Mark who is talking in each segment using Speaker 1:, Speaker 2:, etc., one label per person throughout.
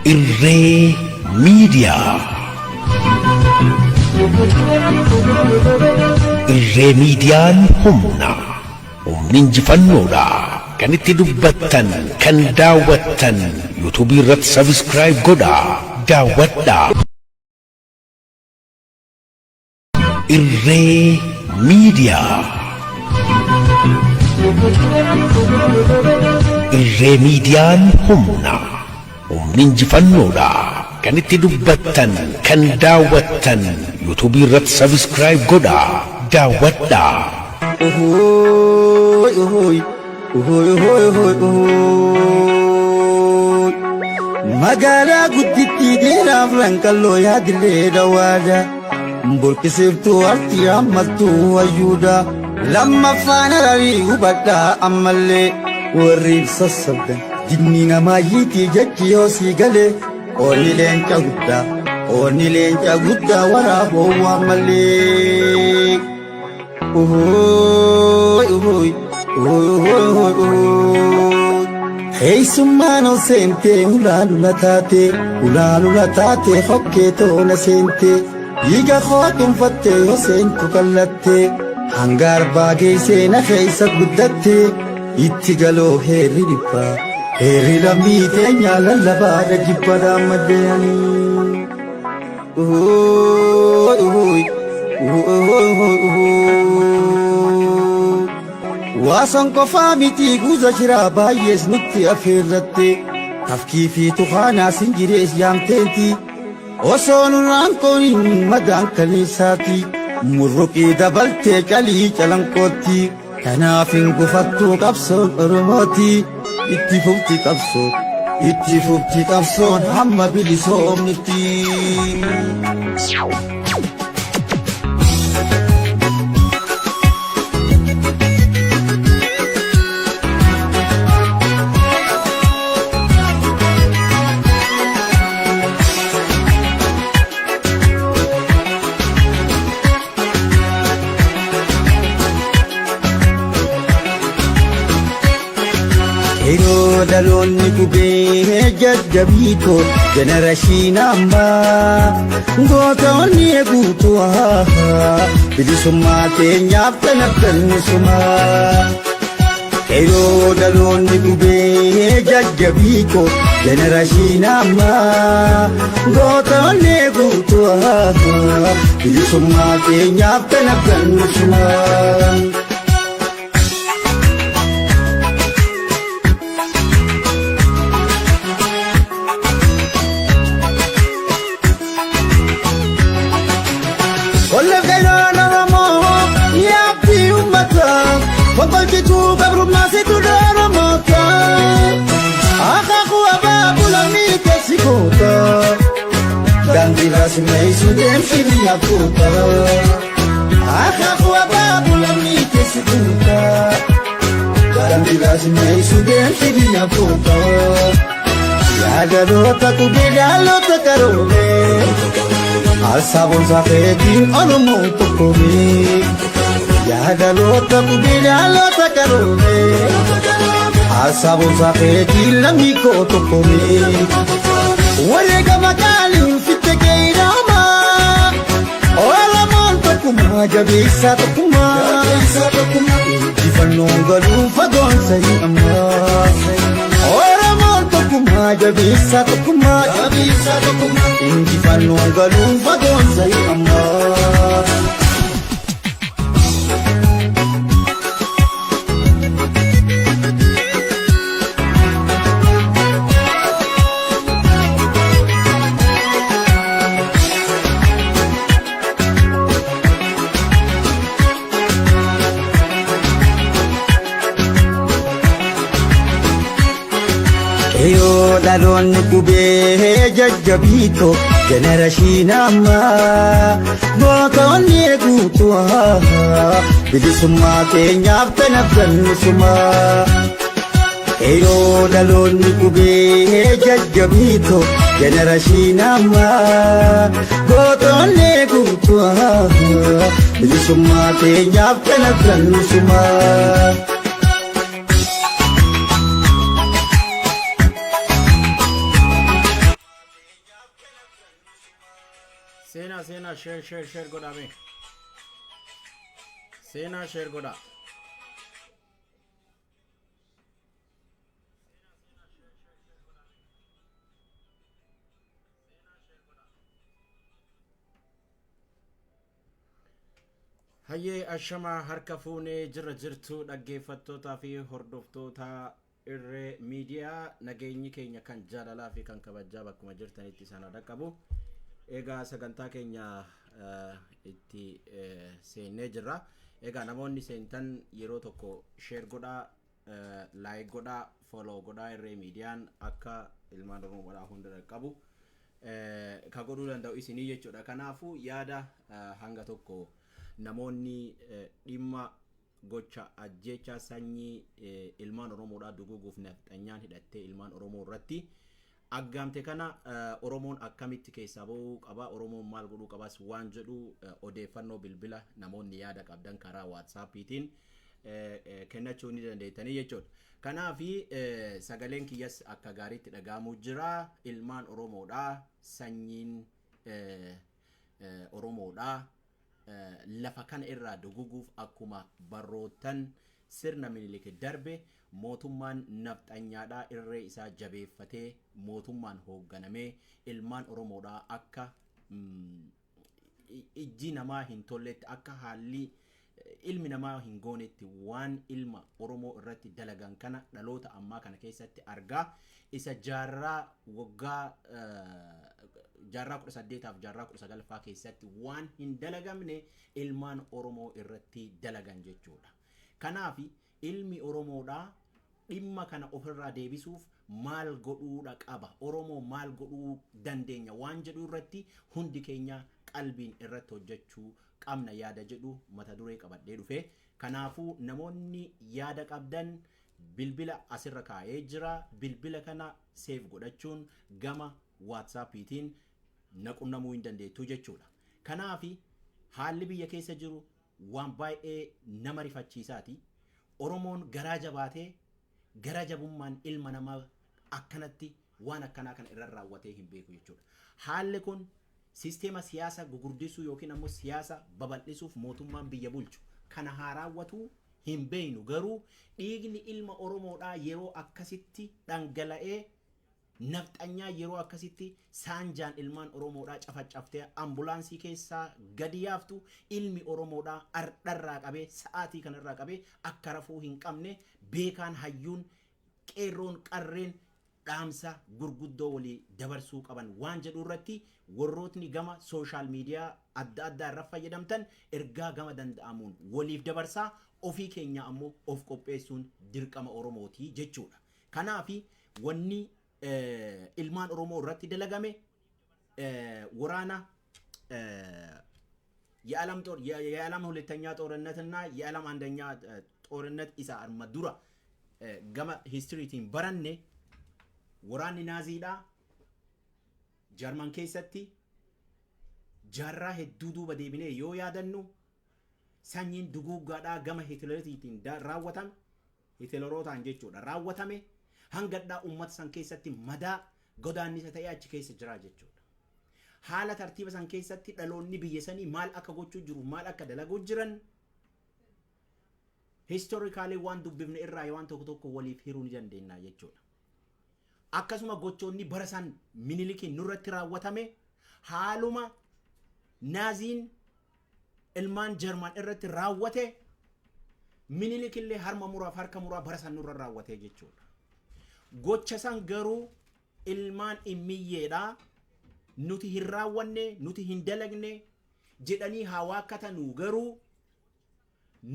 Speaker 1: Irree Miidiyaa. Irree Miidiyaan humna. Humni injifannoodha. Kan itti dubbattan, kan daawwattan, yuutuubii irratti sabiskiraayib godhaa. Daawwadhaa. Irree Miidiyaa. Irree Miidiyaan humna. Humni injifannoodha. Kan itti dubbattan, kan daawwattan, yuutuubii irratti sabiskiraayib godhaa. Daawwadhaa.
Speaker 2: Uhuy, uhuy, uhuy, uhuy, uhuy, uhuy. Magaalaa guddittii dheeraaf ranqalloo yaadillee dhawaadha. Burqisiiftuu artii hammattuu wayyuudha. Lammaffaan hararii hubadhaa ammallee warri sassabdan. Dinni namaa yiitii jechi yoo sii galee oonni leenca guddaa oonni leenca guddaa waraaboo ammallee. Uhuy, uhuy, uhuy, uhuy, uhuy. Keessummaan ol seentee ulaalula taatee ulaalula taatee hokkee toona seentee dhiiga koo dhuunfattee yoo seentu kallattee hanga arbaa geessee na keessa guddattee itti galoo heerri dhibbaa heerri lammii teenyaa lallabaadha jibbadhaan maddeeyanii. Uhuy, uhuy, uhuy, uhuy, uhuy. Waasan qofaa miti guuza jiraa baay'ees nutti afeerratte tafkii fi tukaanaa sin jirees yaamteenti osoo nurraan qooniin madaan kaleessaati murruqii dabaltee calii calanqootti kanaaf hin gufattuu qabsoon oromooti itti fufti qabsoon itti fufti qabsoon hamma bilisoomnutti. Yeroo dhaloonni qubee jajjabiitoo jenerashiin ammaa gootonni guutuu bilisummaa keenyaaf kan abdannusumaa. Yeroo dhaloonni qubee jajjabiitoo jenerashiin ammaa gootonni guutuu bilisummaa keenyaaf kan abdannusumaa. Qolla qeerroon Oromoo yaabbii uummataa fonqolchituu gabrummaa situ dhooromoota. Akaakuu abaaboo lammii keessi goota. Daandii raasmeessu deemsi biyya goota. Akaakuu abaaboo lammii keessi goota. Daandii raasmeessu deemsi biyya goota. Yaadaloota qubee dhaloota qaroomee. Asaboon feetiin Oromoo tokkoomee. Yaadaloota qubee dhaloota qaroomee. Asaboon feetiin lammii koo tokkoomee. Wareegama qaaliin fitte geerama. Oromoon tokkummaa jabeessaa tokkummaa. Injifannoon galuu fagoon sanyii ammaa. Oromoon tokkummaa jabeessaa tokkummaa. Injifannoon galuu fagoon sanyii ammaa. Yoo dhaloonni qubee jajjabiitoo jenerashiin ammaa gootonni guutuu bilisummaa keenyaaf kan abdannusumaa. Yeroo dhaloonni qubee jajjabiitoo jenerashiin ammaa gootonni guutuu bilisummaa keenyaaf kan abdannusumaa.
Speaker 3: Seenaa, seenaa, share, share, share godhaa mee. Seenaa, share godhaa. Hayyee, ashamaa, harka fuunee jirra jirtu, dhaggeeffattootaa fi hordoftoota Irree Miidiyaa. Nageenyi keenya kan jaalalaa fi kan kabajaa bakkuma jirtanitti isaan haa dhaqqabu. Egaa sagantaa keenya itti seennee jirra. Egaa namoonni seentan yeroo tokko share godhaa, like godhaa, follow godhaa. Irree Miidiyaan akka ilmaan Oromoodhaa hunda dhaqqabu ka godhuu danda'u isinii jechuudha. Kanaafuu yaada hanga tokko namoonni dhimma gocha ajjeechaa sanyii ilmaan Oromoodhaa duguuguuf nafxanyaan hidhattee ilmaan Oromoo irratti aggaamte kana, Oromoon akkamitti keessaa bahuu qaba, Oromoon maal godhuu qabas waan jedhu, odeeffannoo bilbila namoonni yaada qabdan karaa WhatsAppiitiin kennachuu ni dandeettanii jechuudha. Kanaaf sagaleen kiyyas akka gaariitti dhaga'amuu jira. Ilmaan Oromoodhaa, sanyiin Oromoodhaa lafa kana irraa duguguuf akkuma barroottan sirna Minilik darbe mootummaan nafxanyaadhaa irree isaa jabeeffatee mootummaan hoogganamee ilmaan Oromoodhaa akka ijji namaa hin tolletti, akka haalli ilmi namaa hin goonetti waan ilma Oromoo irratti dalagan kana dhaloota ammaa kana keessatti argaa, isa jaarraa waggaa jaarraa 18f jaarraa 19ffaa keessatti waan hin dalagamne ilmaan Oromoo irratti dalagan jechuudha. Kanaaf ilmi Oromoodhaa dhimma kana ofirraa deebisuuf maal godhuudha qaba, Oromoo maal godhuu dandeenya waan jedhu irratti hundi keenya qalbiin irratti hojjechuu qabna yaada jedhu mata duree qabadhee dhufe. Kanaafuu namoonni yaada qabdan bilbila asirra kaa'ee jira. Bilbila kana save godhachuun gama WhatsAppiitiin na qunnamuu hin dandeettu jechuudha. Kanaaf haalli biyya keessa jiru waan baay'ee nama rifachiisaati. Oromoon garaa jabaatee gara jabummaan ilma namaa akkanatti waan akkanaa kana irra raawwatee hin beeku jechuudha. Haalli kun siisteema siyaasa gugurdisuu yookiin ammoo siyaasa babal'isuuf mootummaan biyya bulchu kana haa raawwatu hin beeknu, garuu dhiigni ilma Oromoodhaa yeroo akkasitti dhangala'ee, nafxanyaa yeroo akkasitti saanjaan ilmaan Oromoodhaa cafacaftee ambulaansii keessaa gadi yaaftu, ilmi Oromoodhaa ardharraa qabee, sa'aatii kanarraa qabee akka rafuu hin qabne beekaan, hayyuun, qeerroon, qarreen dhaamsa gurguddoo walii dabarsuu qaban waan jedhu irratti warrootni gama social media adda addaa irra fayyadamtan ergaa gama danda'amuun waliif dabarsaa, ofii keenya ammoo of qopheessuun dirqama Oromooti jechuudha. Kanaaf wanni ilmaan Oromoo irratti dalagame waraana የዓለም ጦር የዓለም ሁለተኛ ጦርነትና የዓለም አንደኛ ጦርነት isa arma dura gama historytiin baranne, waraanni Naaziidha Jarman keessatti jaarraa hedduu duuba deebinee yoo yaadannu sanyiin duguuggaadhaa gama Hitleriitiin raawwatame, Hitlerootaan jechuudha raawwatame, hangadhaa uummata san keessatti madaa godaannisa ta'ee achi keessa jira jechuudha. Haala tartiiba san keessatti dhaloonni biyya sanii maal akka gochuu jiru, maal akka dalaguu jiran historically waan dubbifne irraa waan tokko tokko waliif hiruu ni dandeenya jechuudha. Akkasuma gochoonni bara san Minilikiin nurratti raawwatame haaluma Naaziin ilmaan Jarman irratti raawwate, Minilik illee harma muraaf harka muraa bara san nurra raawwate jechuudha. Gocha san garuu ilmaan immiyyeedha nuti hin raawwanne, nuti hin dalagne jedhanii haa waakkatanuu, garuu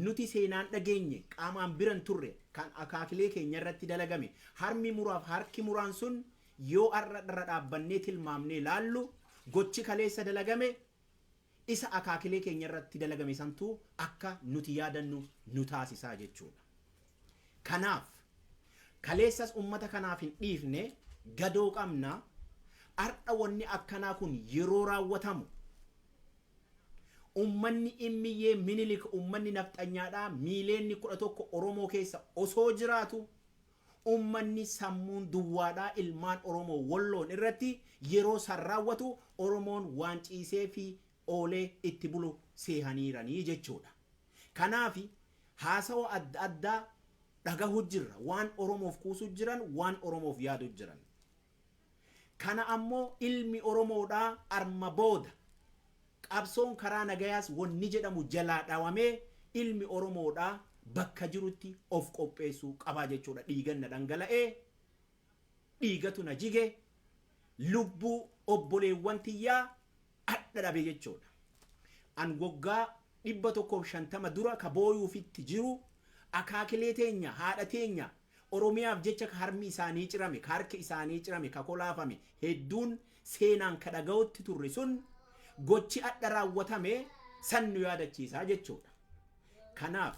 Speaker 3: nuti seenaan dhageenye, qaamaan biran turre, kan akaakilee keenya irratti dalagame harmi muraaf harki muraan sun yoo har'a irra dhaabbannee tilmaamnee laallu, gochi kaleessa dalagame isa akaakilee keenya irratti dalagame santu akka nuti yaadannu nu taasisaa jechuudha. Kanaaf kaleessas ummata kanaaf hin dhiifne, gadoo qabna. Har'a wanni akkanaa kun yeroo raawwatamu ummanni immiyyee Minilik, ummanni nafxanyaadhaa miileenni 11 Oromoo keessa osoo jiraatu Ummanni sammuun duwwaadhaa ilmaan Oromoo Walloon irratti yeroo san raawwatu Oromoon waan ciisee fi oolee itti bulu seehaniiranii jechuudha. Kanaaf haasawa adda addaa dhagahu jirra. Waan Oromoof kuusu jiran, waan Oromoof yaadu jiran. Kana ammoo ilmi Oromoodhaa arma booda qabsoon karaa nagayaas wanni jedhamu jalaa dhawamee ilmi Oromoodhaa bakka jirutti of qopheessuu qabaa jechuudha. Dhiigan na dhangala'ee, dhiigatu na jige, lubbuu obboleewwan tiyyaa adha dhabe jechuudha. An waggaa 150 dura ka booyuufitti jiru akaakilee teenya, haadha teenya Oromiyaaf jecha ka harmi isaanii cirame, ka harki isaanii cirame, ka kolaafame hedduun seenaan ka dhaga'utti turre sun gochi adha raawwatame san nu yaadachiisaa jechuudha. Kanaaf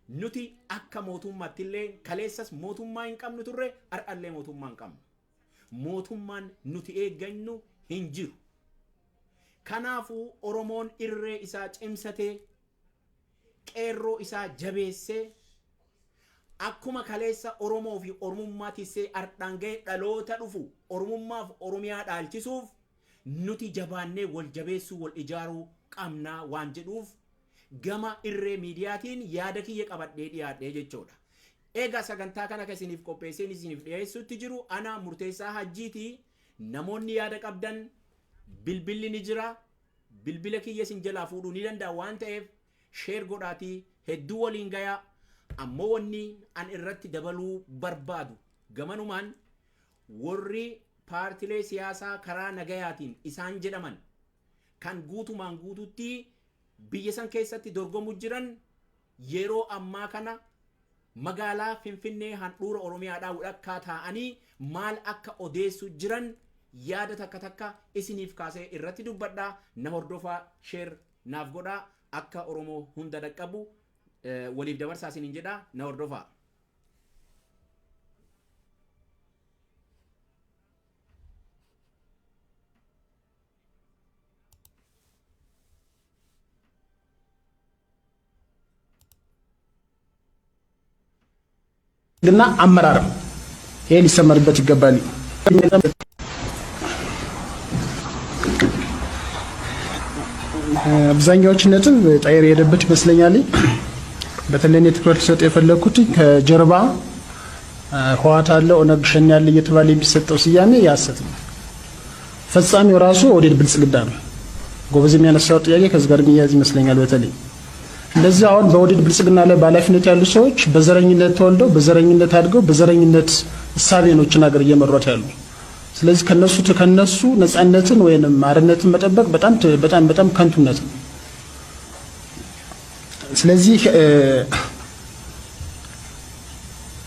Speaker 3: nuti akka mootummaatti illee kaleessas mootummaa hin qabnu turre, har'allee mootummaa hin qabnu. Mootummaan nuti eeggannu hin jiru. Kanaafuu Oromoon irree isaa cimsatee, qeerroo isaa jabeessee, akkuma kaleessa Oromoo fi Oromummaa tissee ardhaan ga'e dhaloota dhufu Oromummaaf Oromiyaa dhaalchisuuf nuti jabaannee wal jabeessuu, wal ijaaruu qabnaa waan jedhuuf gama Irree Miidiyaatiin yaada kiyya qabadhee dhiyaadhee jechuudha. Egaa sagantaa kana kan isiniif qopheesseen isiniif dhiyeessutti jiru ana Murteessaa Hajjiiti. Namoonni yaada qabdan bilbilli ni jira. Bilbila kiyya isin jalaa fuudhuu ni danda'a waan ta'eef share godhaatii hedduu waliin gayaa. Ammoo wanni an irratti dabaluu barbaadu gamanumaan warri paartilee siyaasaa karaa nagayaatiin isaan jedhaman kan guutumaan guututti biyya san keessatti dorgomu jiran yeroo ammaa kana magaalaa Finfinnee handhuura Oromiyaadhaa walakkaa taa'anii maal akka odeessu jiran yaada takka takka isiniif kaasee irratti dubbadha. Na hordofaa, share naaf godhaa, akka Oromoo hunda dhaqqabu waliif dabarsaa isiniin jedha, na hordofaa.
Speaker 4: ግና አመራርም ይሄ ሊሰመርበት ይገባል። አብዛኛዎች ነጥብ ጣይር የሄደበት ይመስለኛል። በተለይ እኔ ትኩረት ልሰጥ የፈለግኩት ከጀርባ ህወሓት አለ፣ ኦነግ ሸኔ አለ እየተባለ የሚሰጠው ስያሜ የሐሰት ነው። ፈጻሚው ራሱ ኦህዴድ ብልጽግና ነው። ጎበዝ የሚያነሳው ጥያቄ ከዚህ ጋር የሚያያዝ ይመስለኛል። በተለይ እንደዚህ አሁን በኦህዴድ ብልጽግና ላይ በኃላፊነት ያሉ ሰዎች በዘረኝነት ተወልደው፣ በዘረኝነት አድገው፣ በዘረኝነት እሳቤ ነው ይህችን ሀገር እየመሯት ያሉ። ስለዚህ ከነሱ ነጻነትን ወይንም አርነትን መጠበቅ በጣም በጣም በጣም ከንቱነት ነው። ስለዚህ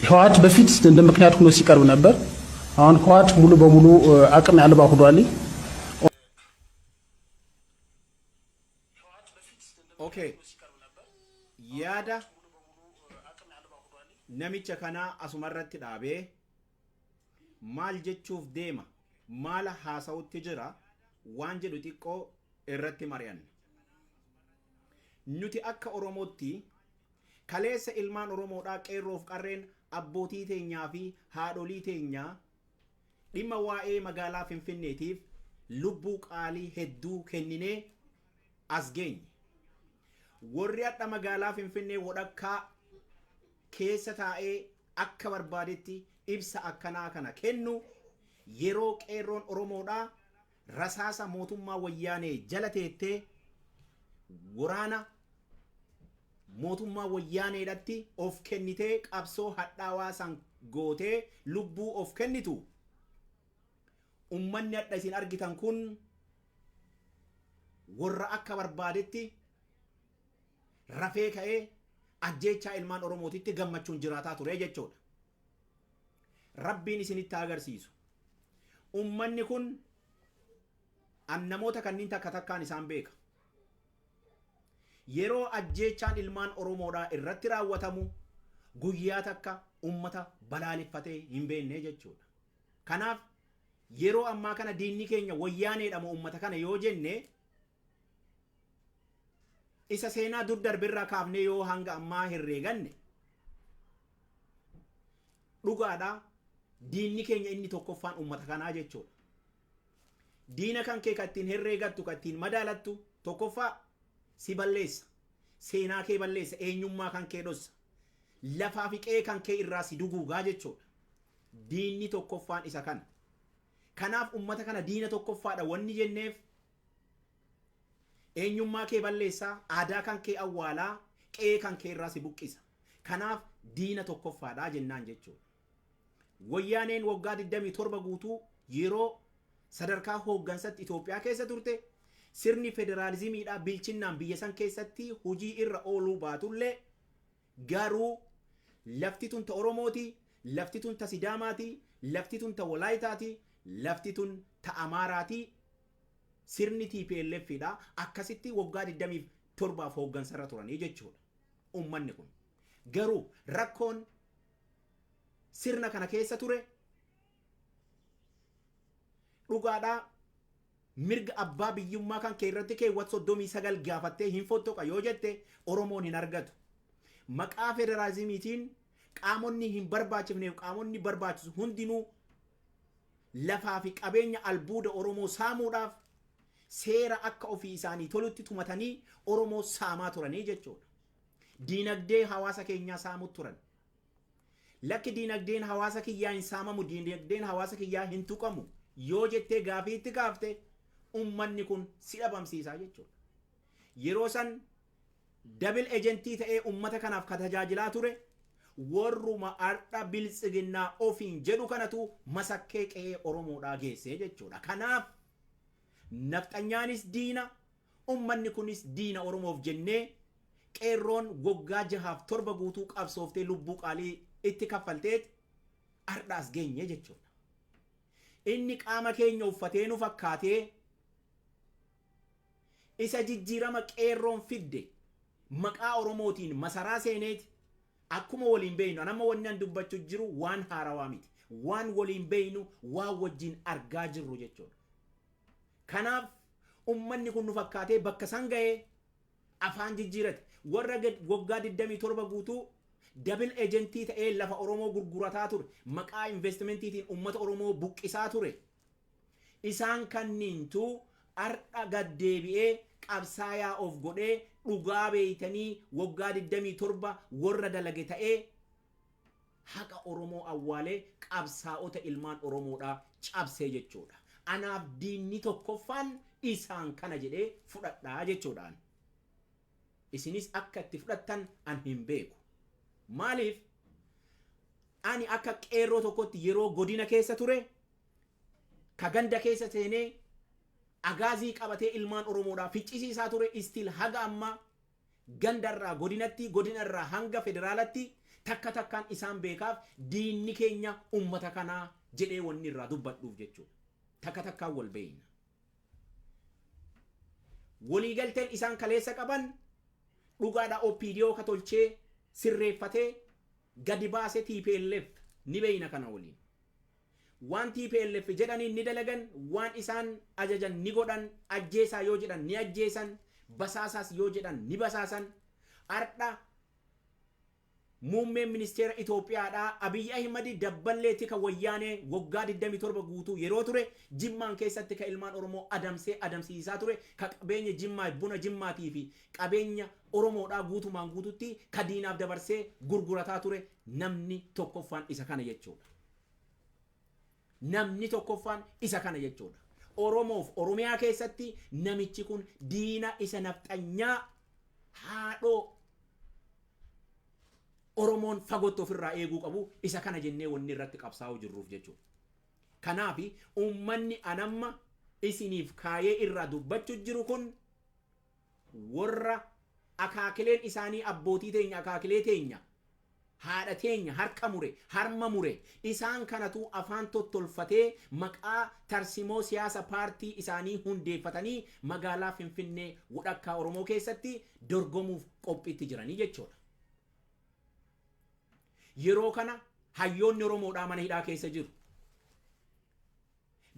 Speaker 4: ህወሓት በፊት እንደ ምክንያት ሆኖ ሲቀርብ ነበር። አሁን ህወሓት ሙሉ በሙሉ አቅም አልባ ሆኗል።
Speaker 3: Okay. Yaada namicha kanaa asumarratti dhaabee maal jechuuf deema, maala haasa'utti jira waan jedhu xiqqoo irratti mari'anna. Nuti akka Oromootti kaleessa ilmaan Oromoodhaa, qeerroof qarreen, abbootii teenyaa fi haadholii teenyaa dhimma waa'ee magaalaa Finfinneetiif lubbuu qaalii hedduu kenninee as geenye. Warri hadha magaalaa Finfinnee wadhakkaa keessa taa'ee akka barbaadetti ibsa akkanaa kana kennu yeroo qeerroon Oromoodhaa rasaasa mootummaa Wayyaanee jala teettee waraana mootummaa Wayyaaneedhatti of kennitee qabsoo hadhaawaa san gootee lubbuu of kennitu, ummanni hadha isin argitan kun warra akka barbaadetti rafee ka'ee ajjeechaa ilmaan Oromootitti gammachuun jiraataa ture jechuudha. Rabbiin isinitti agarsiisu. Ummanni kun an namoota kanneen takka takkaan isaan beeka. Yeroo ajjeechaan ilmaan Oromoodhaa irratti raawwatamu guyyaa takka ummata balaaleffatee hin beekne jechuudha. Kanaaf yeroo ammaa kana diinni keenya Wayyaaneedha moo ummata kana yoo jenne, isa seenaa dur darbirraa kaafnee yoo hanga ammaa herreeganne Dhugaadha, diinni keenya inni tokkoffaan uummata kanaa jechuudha. Diina kan kee kan ittiin herreegattu, kan ittiin madaalattu, tokkoffaa si balleessa. Seenaa kee balleessa, eenyummaa kan kee dhossa. Lafaa fi qe'ee kan kee irraa si duguugaa jechuudha. Diinni tokkoffaan isa kana. Kanaaf uummata kana diina tokkoffaadha wanni jenneef, eenyummaa kee balleessaa, aadaa kan kee awwaalaa, qe'ee kan kee irraa si buqqisa. Kanaaf diina tokkoffaadha jennaan jechuudha. Wayyaaneen waggaa 27 guutuu yeroo sadarkaa hooggansatti Itoophiyaa keessa turte, sirni federaalizimiidhaa bilchinnaan biyya san keessatti hojii irra ooluu baatullee, garuu lafti tun ta Oromooti, lafti tun ta Sidaamaati, lafti tun ta Walaayitaati, lafti tun ta Amaaraati, sirni TPLF dha akkasitti waggaa 27 hooggansarra turanii jechuudha. Uummanni kun garuu rakkoon sirna kana keessa ture, dhugaadhaa, mirga abbaa biyyummaa kan kee irratti keewwat 39 gaafattee hin fottoqa yoo jette Oromoon hin argatu. Maqaa federaalizimiitiin qaamonni hin barbaachifneef qaamonni barbaachisu hundinuu lafaa fi qabeenya albuuda Oromoo saamuudhaaf seera akka ofii isaanii tolutti tumatanii Oromoo saamaa turanii jechuudha. Diinagdee hawaasa keenyaa saamuu turan. Lakki, diinagdeen hawaasa kiyyaa hin saamamu, diinagdeen hawaasa kiyyaa hin tuqamu yoo jettee gaafii itti kaafte, ummanni kun si dhabamsiisaa jechuudha. Yeroo san double agent ta'ee ummata kanaaf ka tajaajilaa ture warruma ardha Biltsiginnaa ofiin jedhu kanatu masakkee qe'ee Oromoodhaa geessee jechuudha. Kanaaf nafxanyaanis diina, ummanni kunis diina Oromoof jennee qeerroon waggaa 6f 7 guutuu qabsooftee lubbuu qaalii itti kaffalteet ardhaas geenye jechuudha. Inni qaama keenya uffatee nu fakkaatee isa jijjiirama qeerroon fidde maqaa Oromootiin masaraa seeneeti. Akkuma waliin beeynu, anamma wanni an dubbachuu jiru waan haarawaa miti. Waan waliin beeynu, waan wajjin argaa jirru jechuudha. Kanaaf ummanni kun nu fakkaatee bakka san ga'ee afaan jijjiirate. Warra waggaa 27 guutuu double agent ta'ee lafa Oromoo gurgurataa ture, maqaa investmentiitiin ummata Oromoo buqqisaa ture. Isaan kanniintu ardha gaddeebi'ee qabsaayaa of godhee, dhugaa beeytanii, waggaa 27 warra dalage ta'ee haqa Oromoo awwaalee qabsaa'ota ilmaan Oromoodhaa cabsee jechuudha. Anaaf diinni tokkoffaan isaan kana jedhee fudhadhaa jechuudhaan. Isinis akka itti fudhattan an hin beeku. Maaliif, ani akka qeerroo tokkotti yeroo godina keessa ture, ka ganda keessa seenee agaazii qabatee ilmaan Oromoodhaa ficcisiisaa ture, still haga ammaa gandarraa godinatti, godinarraa hanga federaalatti takka takkaan isaan beekaaf diinni keenya ummata kanaa jedhee wanni irraa dubbadhuuf jechuudha. Takka takkaan wal beeyna. Waliigalteen isaan kaleessa qaban, dhugaadha, OPDO ka tolchee sirreeffatee gadi baase TPLF ni beeyna kana waliin. Waan TPLF jedhaniin ni dalagan, waan isaan ajajan ni godhan, ajjeesaa yoo jedhan ni ajjeesan, basaasaas yoo jedhan ni basaasan. Ardha muummeen ministeera Itoophiyaadhaa Abiyyi Ahimad dabballee tika Wayyaanee waggaa 27 guutuu yeroo ture Jimmaan keessatti ka ilmaan Oromoo adamsee adamsiisaa ture, ka qabeenya Jimmaa, buna Jimmaatii fi qabeenya Oromoodhaa guutumaan guututti ka diinaaf dabarsee gurgurataa ture namni tokkoffaan isa kana jechuudha. Namni tokkoffaan isa kana jechuudha. Oromoof Oromiyaa keessatti namichi kun diina isa nafxanyaa haadhoo Oromoon fagootti ofirraa eeguu qabu isa kana jennee wanni irratti qabsaa'uu jirruuf jechuudha. Kanaaf uummanni anamma isiniif kaayee irraa dubbachuu jiru kun warra akaakileen isaanii abbootii teenya, akaakilee teenya, haadha teenya harka mure, harma mure, isaan kanatu afaan tottolfatee maqaa tarsimoo siyaasa paartii isaanii hundeeffatanii magaalaa Finfinnee wadhakkaa Oromoo keessatti dorgomuuf qophiitti jiranii jechuudha. Yeroo kana hayyoonni Oromoodhaa mana hidhaa keessa jiru.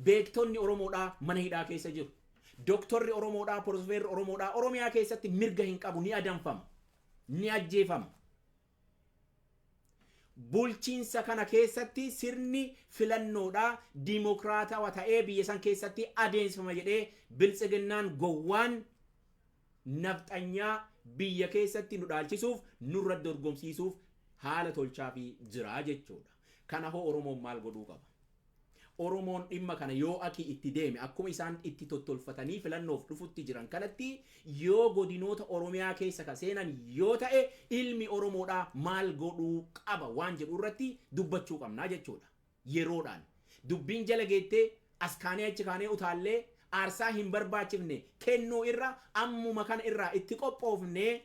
Speaker 3: Beektonni Oromoodhaa mana hidhaa keessa jiru. Doktorri Oromoodhaa, Profeesarri Oromoodhaa Oromiyaa keessatti mirga hin qabu, ni adamfama, ni ajjeefama. Bulchiinsa kana keessatti sirni filannoodhaa dimokiraatawaa ta'ee biyya san keessatti adeemsifama jedhee biltsiginnaan gowwaan nafxanyaa biyya keessatti nu dhaalchisuuf, nurra dorgomsiisuuf haala tolchaa fi jira jechuudha. Kana hoo Oromoon maal godhuu qaba? Oromoon dhimma kana yoo akki itti deeme, akkuma isaan itti tottolfatanii filannoof dhufutti jiran kanatti yoo godinoota Oromiyaa keessa ka seenan yoo ta'e, ilmi Oromoodhaa maal godhuu qaba waan jedhu irratti dubbachuu qabnaa jechuudha. Yeroodhaan dubbiin jala geettee as kaanee achi kaanee utaallee aarsaa hin barbaachifne kennuu irra, ammuma kana irraa itti qophoofnee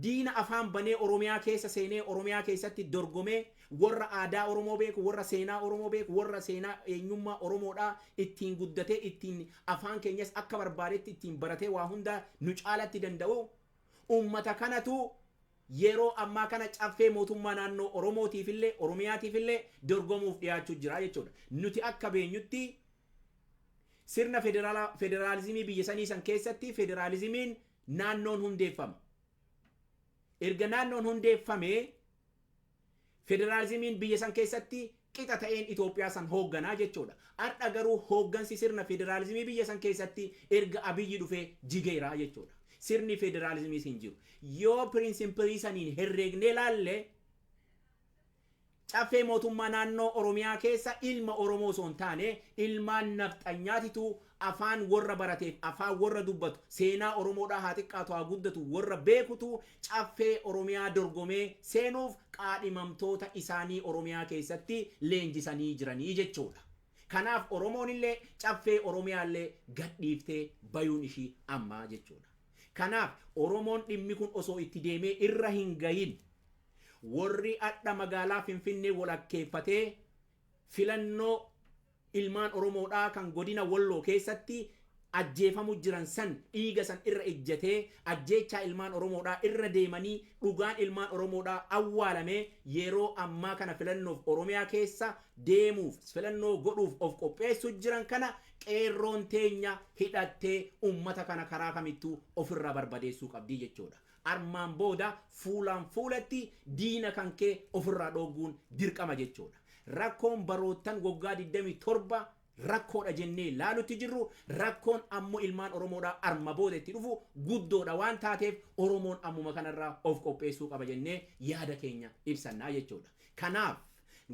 Speaker 3: diina afaan banee Oromiyaa keessa seenee Oromiyaa keessatti dorgomee, warra aadaa Oromoo beeku, warra seenaa Oromoo beeku, warra seenaa eenyummaa Oromoodhaa ittiin guddatee, ittiin afaan keenyas akka barbaadetti ittiin baratee waa hunda nu caalatti danda'u, ummata kanatu yeroo ammaa kana caffee mootummaa naannoo Oromootiifillee Oromiyaatiifillee dorgomuuf dhiyaachuu jira jechuudha. Nuti akka beenyutti sirna federaalizimii biyya sanii san keessatti federaalizimiin naannoon hundeeffama. Erga naannoon hundeeffamee, federaalizimiin biyya san keessatti qixa ta'een Itoophiyaa san hoogganaa jechuudha. Har'a garuu hooggansi sirna federaalizimii biyya san keessatti erga Abiyyi dhufee jigeera jechuudha. Sirni federaalizimiis hin jiru. Yoo principle saniin herreegnee laalle, caffee mootummaa naannoo Oromiyaa keessa ilma Oromoo osoo hin taane ilmaan nafxanyaatitu afaan warra barateef, afaan warra dubbatu, seenaa Oromoodhaa haa xiqqaatu haa guddatu warra beekutu caffee Oromiyaa dorgomee seenuuf qaadhimamtoota isaanii Oromiyaa keessatti leenjisanii jiranii jechuudha. Kanaaf Oromoon illee caffee Oromiyaa illee gadhiiftee bayuun ishii ammaa jechuudha. Kanaaf Oromoon dhimmi kun osoo itti deemee irra hin gahin, warri adha magaalaa Finfinnee walakkeeffatee filannoo ilmaan Oromoodhaa kan godina Walloo keessatti ajjeefamu jiran san dhiiga san irra ejjatee, ajjeechaa ilmaan Oromoodhaa irra deemanii dhugaan ilmaan Oromoodhaa awwaalamee, yeroo ammaa kana filannoof Oromiyaa keessa deemuuf, filannoo godhuuf of qopheessu jiran kana, qeerroon teenya hidhattee ummata kana karaa kamittuu ofirraa barbadeessuu qabdii jechuudha. Armaan booda fuulaan fuulatti diina kan kee ofirraa dhoogguun dirqama jechuudha. Rakkoon baroottan waggaa 27 rakkoodha jennee laalutti jirru, rakkoon ammoo ilmaan Oromoodhaa arma booda itti dhufu guddoodha waan taateef, Oromoon ammuma kanarraa of qopheessuu qaba jennee yaada keenya ibsannaa jechuudha. Kanaaf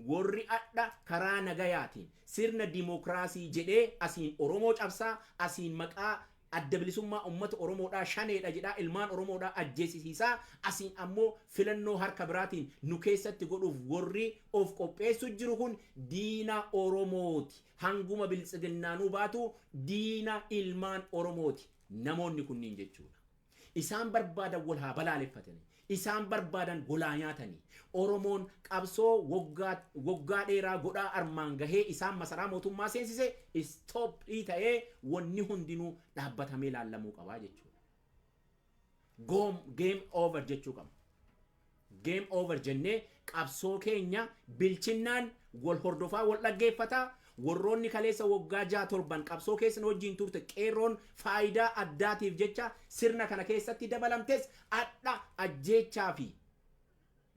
Speaker 3: warri adha karaa nagayaatiin sirna dimookiraasii jedhee asiin Oromoo cabsaa, asiin maqaa Adda Bilisummaa Uummata Oromoodhaa shaneedha jedhaa ilmaan Oromoodhaa ajjeesisiisaa, asiin ammoo filannoo harka biraatiin nu keessatti godhuuf warri of qopheessu jiru kun diina Oromooti. Hanguma biltsiginnaanuu baatu diina ilmaan Oromooti namoonni kunniin jechuudha. Isaan barbaadan wal haa balaaleffatanii. Isaan barbaadan golaa nyaatanii. Oromoon qabsoo waggaa waggaa dheeraa godhaa armaan gahee isaan masaraa mootummaa seensise stop ta'ee wanni hundinuu dhaabbatamee laallamuu qabaa jechuudha. Game over jechuu qabna. Game over jennee qabsoo keenya bilchinnaan wal hordofaa, wal dhaggeeffataa, warroonni kaleessa waggaa 6 7 qabsoo keessan wajjin turte, qeerroon faayidaa addaatiif jecha sirna kana keessatti dabalamtes, adha ajjeechaa fi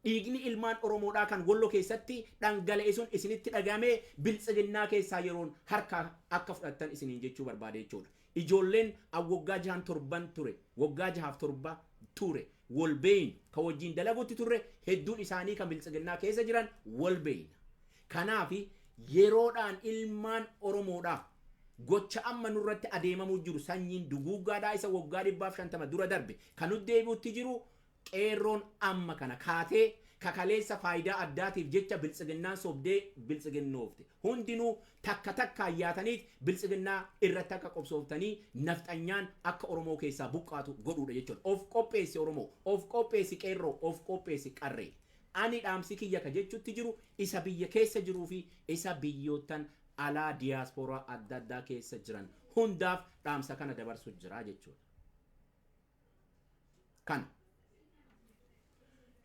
Speaker 3: dhiigni ilmaan Oromoodhaa kan Wallo keessatti dhangala'e sun isinitti dhagamee biltsiginnaa keessaa yeroon harka akka fudhattan isiniin jechuu barbaade jechuudha. Ijoolleen waggaa 6 7 ture, waggaa 6 fi 7 ture wal beeynu, ka wajjin dalagutti turre, hedduun isaanii kan biltsiginnaa keessa jiran wal beeyna. Kanaaf yeroodhaan ilmaan Oromoodhaa gocha amma nurratti adeemamuu jiru, sanyiin duguuggaadhaa isa waggaa 150 dura darbe kan nutti deebi'utti jiru, qeerroon amma kana kaatee kakaleessa faayidaa addaatiif jecha biltsiginnaan sobdee biltsiginnoofte hundinuu takka takkaan yaataniit biltsiginnaa irratti akka qobsooftanii nafxanyaan akka Oromoo keessaa buqqaatu godhuudha jechuudha. Of qopheessi Oromoo, of qopheessi qeerroo, of qopheessi qarree. Ani dhaamsi kiyya ka jechutti jiru isa biyya keessa jiruu fi isa biyyoottan alaa diyaaspooraa adda addaa keessa jiran hundaaf dhaamsa kana dabarsu jira jechuudha. Kana.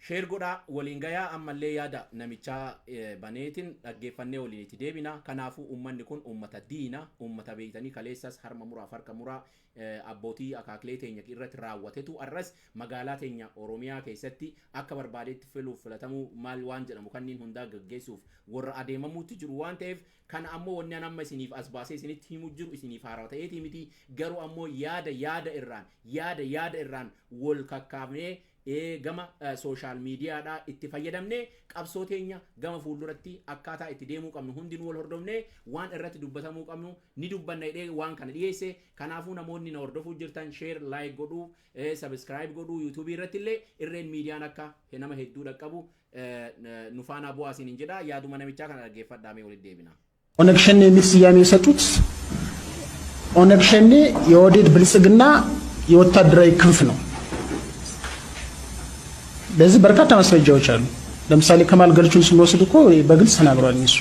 Speaker 3: Share godhaa, waliin gayaa. Ammallee yaada namichaa baneetiin dhaggeeffannee waliin itti deebina. Kanaafuu uummanni kun uummata diina, uummata beeytanii kaleessas harma muraaf harka muraa abbootii akaakilee teenya irratti raawwatetu arras magaalaa teenya Oromiyaa keessatti akka barbaadetti filuuf filatamuu maal waan jedhamu kanneen hundaa gaggeessuuf warra adeemamuutti jiru waan ta'eef, kana ammoo wanni an amma isiniif as baasee isinitti himu jiru isiniif haaraa ta'eetii miti. Garuu ammoo yaada yaada irraan, yaada yaada irraan wal kakkaafnee gama social mediadhaa itti fayyadamnee qabsoo teenya gama fuulduratti akkaataa itti deemuu qabnu hundinuu wal hordofnee waan irratti dubbatamuu qabnu ni dubbanna jedhee waan kana dhiyeesse. Kanaafuu namoonni na hordofuu jirtan share, like godhuu, subscribe godhuu, YouTubeii irratti illee Irreen Miidiyaan akka nama hedduu dhaqqabu nu faanaa bu'aa isiniin jedha. Yaaduma namichaa kana dhaggeeffadhaa, mee walitti deebina.
Speaker 4: ኦነግ ሸኔ የሚል ስያሜ የሰጡት ኦነግ ሸኔ የኦህዴድ ብልጽግና የወታደራዊ ክንፍ ነው። ለዚህ በርካታ ማስረጃዎች አሉ። ለምሳሌ ከማል ገልቹን ስንወስድ እኮ በግልጽ ተናግሯል። እሱ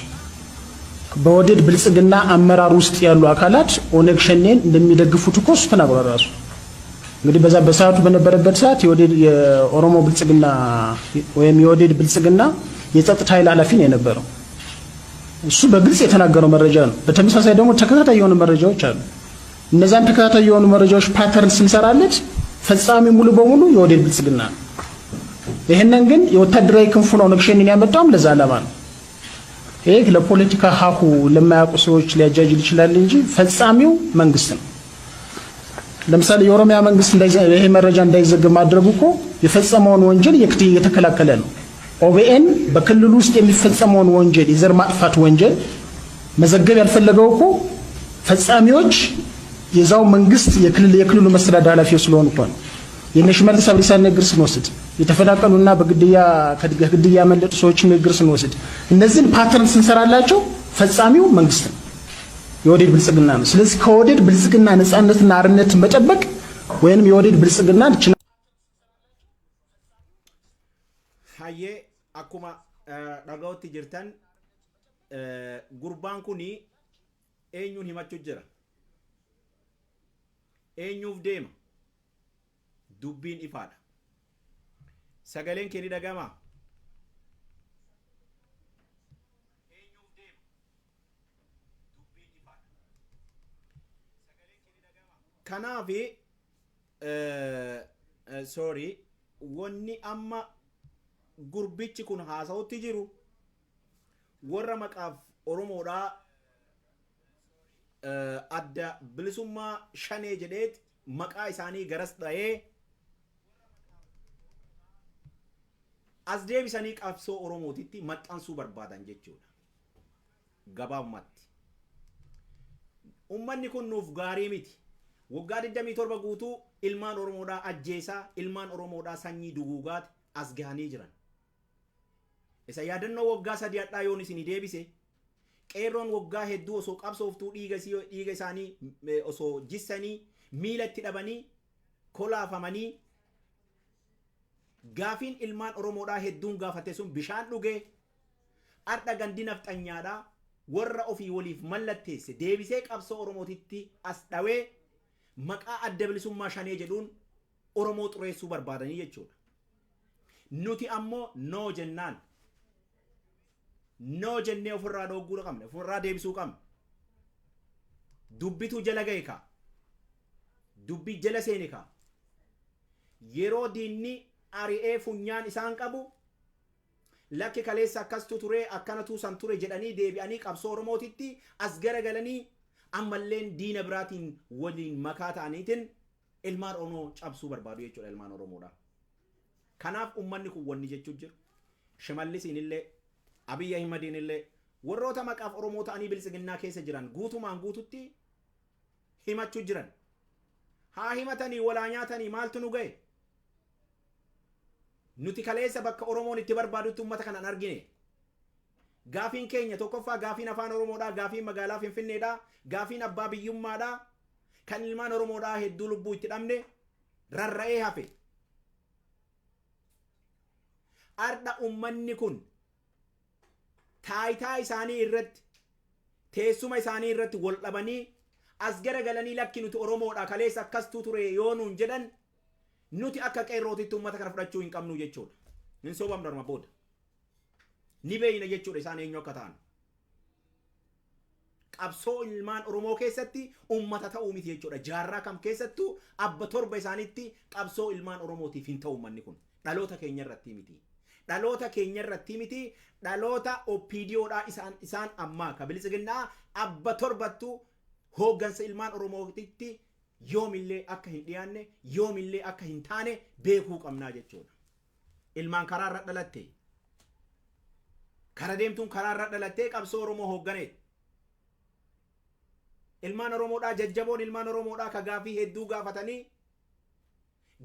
Speaker 4: በኦህዴድ ብልጽግና አመራር ውስጥ ያሉ አካላት ኦነግ ሸኔን እንደሚደግፉት እኮ እሱ ተናግሯል ራሱ። እንግዲህ በዛ በሰዓቱ በነበረበት ሰዓት የኦህዴድ የኦሮሞ ብልጽግና ወይም የኦህዴድ ብልጽግና የጸጥታ ኃይል ኃላፊ ነው የነበረው። እሱ በግልጽ የተናገረው መረጃ ነው። በተመሳሳይ ደግሞ ተከታታይ የሆኑ መረጃዎች አሉ። እነዛን ተከታታይ የሆኑ መረጃዎች pattern ስንሰራለት ፈጻሚ ሙሉ በሙሉ የኦህዴድ ብልጽግና ነው። ይህንን ግን የወታደራዊ ክንፉ ነው ኦነግ ሸኔን ያመጣውም ለዛ ዓላማ ነው። ይሄ ለፖለቲካ ሀሁ ለማያውቁ ሰዎች ሊያጃጅል ይችላል እንጂ ፈጻሚው መንግስት ነው። ለምሳሌ የኦሮሚያ መንግስት ይሄ መረጃ እንዳይዘገብ ማድረጉ እኮ የፈጸመውን ወንጀል እየተከላከለ ነው። OBN በክልሉ ውስጥ የሚፈጸመውን ወንጀል፣ የዘር ማጥፋት ወንጀል መዘገብ ያልፈለገው እኮ ፈጻሚዎች የዛው መንግስት የክልሉ መስተዳድር ኃላፊዎች ስለሆኑ እኮ ነው። የእነ ሽመልስ አብዲሳን ንግግር ስንወስድ፣ የተፈናቀሉና በግድያ ከግድያ ያመለጡ ሰዎች ንግግር ስንወስድ፣ እነዚህን pattern ስንሰራላቸው ፈጻሚው መንግስት ነው፣ የኦህዴድ ብልጽግና ነው። ስለዚህ ከኦህዴድ ብልጽግና ነጻነትና አርነትን መጠበቅ ወይንም የኦህዴድ ብልጽግና
Speaker 3: Hayyee, akkuma dhaga'utti jirtan gurbaan kun eenyuun himachuu jira? Eenyuuf deema? Dubbiin ifaadha. Sagaleen kee ni dhaga'amaa? Eenyuuf deema? Dubbiin ifaadha. Kanaafi sorry, wanni amma gurbichi kun haasa'utti jiru warra maqaaf Oromoodhaa Adda Bilisummaa Shanee jedheet maqaa isaanii garas dha'ee as deebisanii qabsoo Oromootitti maxxansuu barbaadan jechuudha. Gabaabumatti. Ummanni kun nuuf gaarii miti. Waggaa 27 guutuu ilmaan Oromoodhaa ajjeesaa, ilmaan Oromoodhaa sanyii duguugaati as gahanii jiran. Isa yaadannoo waggaa 3 hadhaa yoon isinii deebise, qeerroon waggaa hedduu osoo qabsooftuu dhiiga isaanii osoo jissanii miila itti dhabanii kolaafamanii, gaafiin ilmaan Oromoodhaa hedduun gaafate sun bishaan dhugee, ardha gandi nafxanyaadhaa warra ofii waliif mallatteesse deebisee qabsoo Oromootitti as dhawee maqaa Adda Bilisummaa Shanee jedhuun Oromoo xureessuu barbaadanii jechuudha. Nuti ammoo no jennaan. No jennee ofirraa dhogguu qabna, ofirraa deebisuu qabna. Dubbitu jala ga'e kaa. Dubbii jala seene kaa. Yeroo diinni ari'ee funyaan isaan qabu, lakki kaleessa akkastu ture, akkanatu san ture jedhanii deebi'anii qabsoo Oromootitti as garagalanii ammalleen diina biraatiin waliin makaa ta'aniitiin ilmaan Oromoo cabsuu barbaadu jechuudha ilmaan Oromoodha. Kanaaf ummanni kun wanni jechuu jiru Shimallisiin illee, Abiyyi Ahimadiin illee, warroota maqaaf Oromoo ta'anii biltsiginnaa keessa jiran guutumaan guututti himachuu jiran. Haa himatanii, walaa nyaatanii, maaltu nu ga'e? Nuti kaleessa bakka Oromoon itti barbaadutti uummata kana hin argine. Gaafiin keenya tokkoffaa gaafiin afaan Oromoodhaa, gaafiin magaalaa Finfinneedhaa, gaafiin abbaa biyyummaadhaa, kan ilmaan Oromoodhaa hedduu lubbuu itti dhabne rarra'ee hafe. Ardha ummanni kun taayitaa isaanii irratti, teessuma isaanii irratti wal dhabanii as garagalanii lakki nuti Oromoodha, kaleessa akkastuu ture yoo nuun jedhan, nuti akka qeerrootitti uummata kana fudhachuu hin qabnu jechuudha. Hin sobamnu arma booda. Ni beeyna jechuudha isaan eenyu akka ta'an. Qabsoo ilmaan Oromoo keessatti ummata ta'uu miti jechuudha. Jaarraa kam keessattuu abba torba isaanitti qabsoo ilmaan Oromootiif hin ta'u ummanni kun. Dhaloota keenya irratti miti. Dhaloota keenya irratti miti. Dhaloota OPDOdhaa isaan ammaa ka Biltsiginnaa abba torbattuu hooggansa ilmaan Oromootitti yoomillee akka hin dhiyaanne, yoomillee akka hin taane beekuu qabnaa jechuudha. Ilmaan karaa irra dhalatte. Kara deemtuun karaa irra dhalattee qabsoo Oromoo hoogganeet. Ilmaan Oromoodhaa jajjaboon, ilmaan Oromoodhaa ka gaafii hedduu gaafatanii,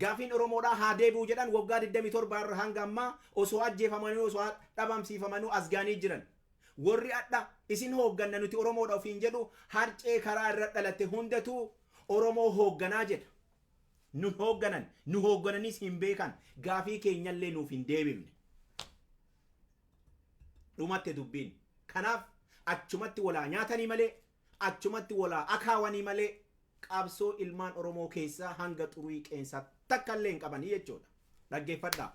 Speaker 3: gaafiin Oromoodhaa haa deebi'u jedhan, waggaa 27 irra hanga ammaa osoo ajjeefamanii, osoo dhabamsiifamanii as gaanii jiran. Warri adha isin hoogganna, nuti Oromoodha ofiin jedhu, harcee karaa irra dhalatte hundatu Oromoo hoogganaa jedha. Nu hoogganan, nu hooggananis hin beekan, gaafii keenyallee nuuf hin deebifne. Dhumatte dubbiin. Kanaaf achumatti walaa nyaatanii malee, achumatti walaa akaawanii malee, qabsoo ilmaan Oromoo keessaa hanga xurii qeensaa takka illee hin qabanii jechuudha. Dhaggeeffadhaa.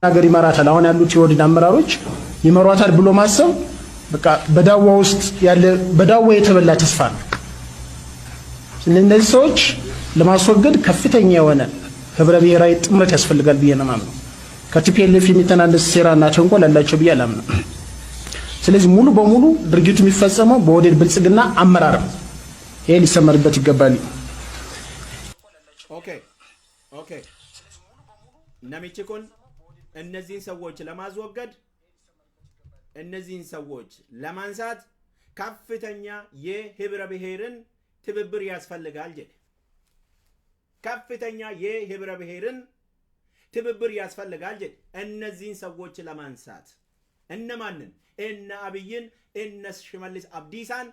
Speaker 4: ሀገር ይመራታል። አሁን ያሉት የኦህዴድ አመራሮች ይመሯታል ብሎ ማሰብ በቃ በዳዋ ውስጥ ያለ፣ በዳዋ የተበላ ተስፋ ነው። እነዚህ ሰዎች ለማስወገድ ከፍተኛ የሆነ ህብረ ብሔራዊ ጥምረት ያስፈልጋል ብዬ ነው የማምነው። ከ TPLF የሚተናነስ ሴራና ተንኮል አላቸው ብዬ አላምንም። ስለዚህ ሙሉ በሙሉ ድርጊቱ የሚፈጸመው በኦህዴድ ብልጽግና አመራር ነው። ይሄ ሊሰመርበት ይገባል።
Speaker 3: Okay. Namichi kun እነዚህን ሰዎች ለማስወገድ፣ እነዚህን ሰዎች ለማንሳት ከፍተኛ የህብረ ብሔርን ትብብር ያስፈልጋል jedhe። ከፍተኛ የህብረ ብሔርን ትብብር ያስፈልጋል jedhe። እነዚህን ሰዎች ለማንሳት እነማንን? እነ አብይን፣ እነ ሽመልስ አብዲሳን፣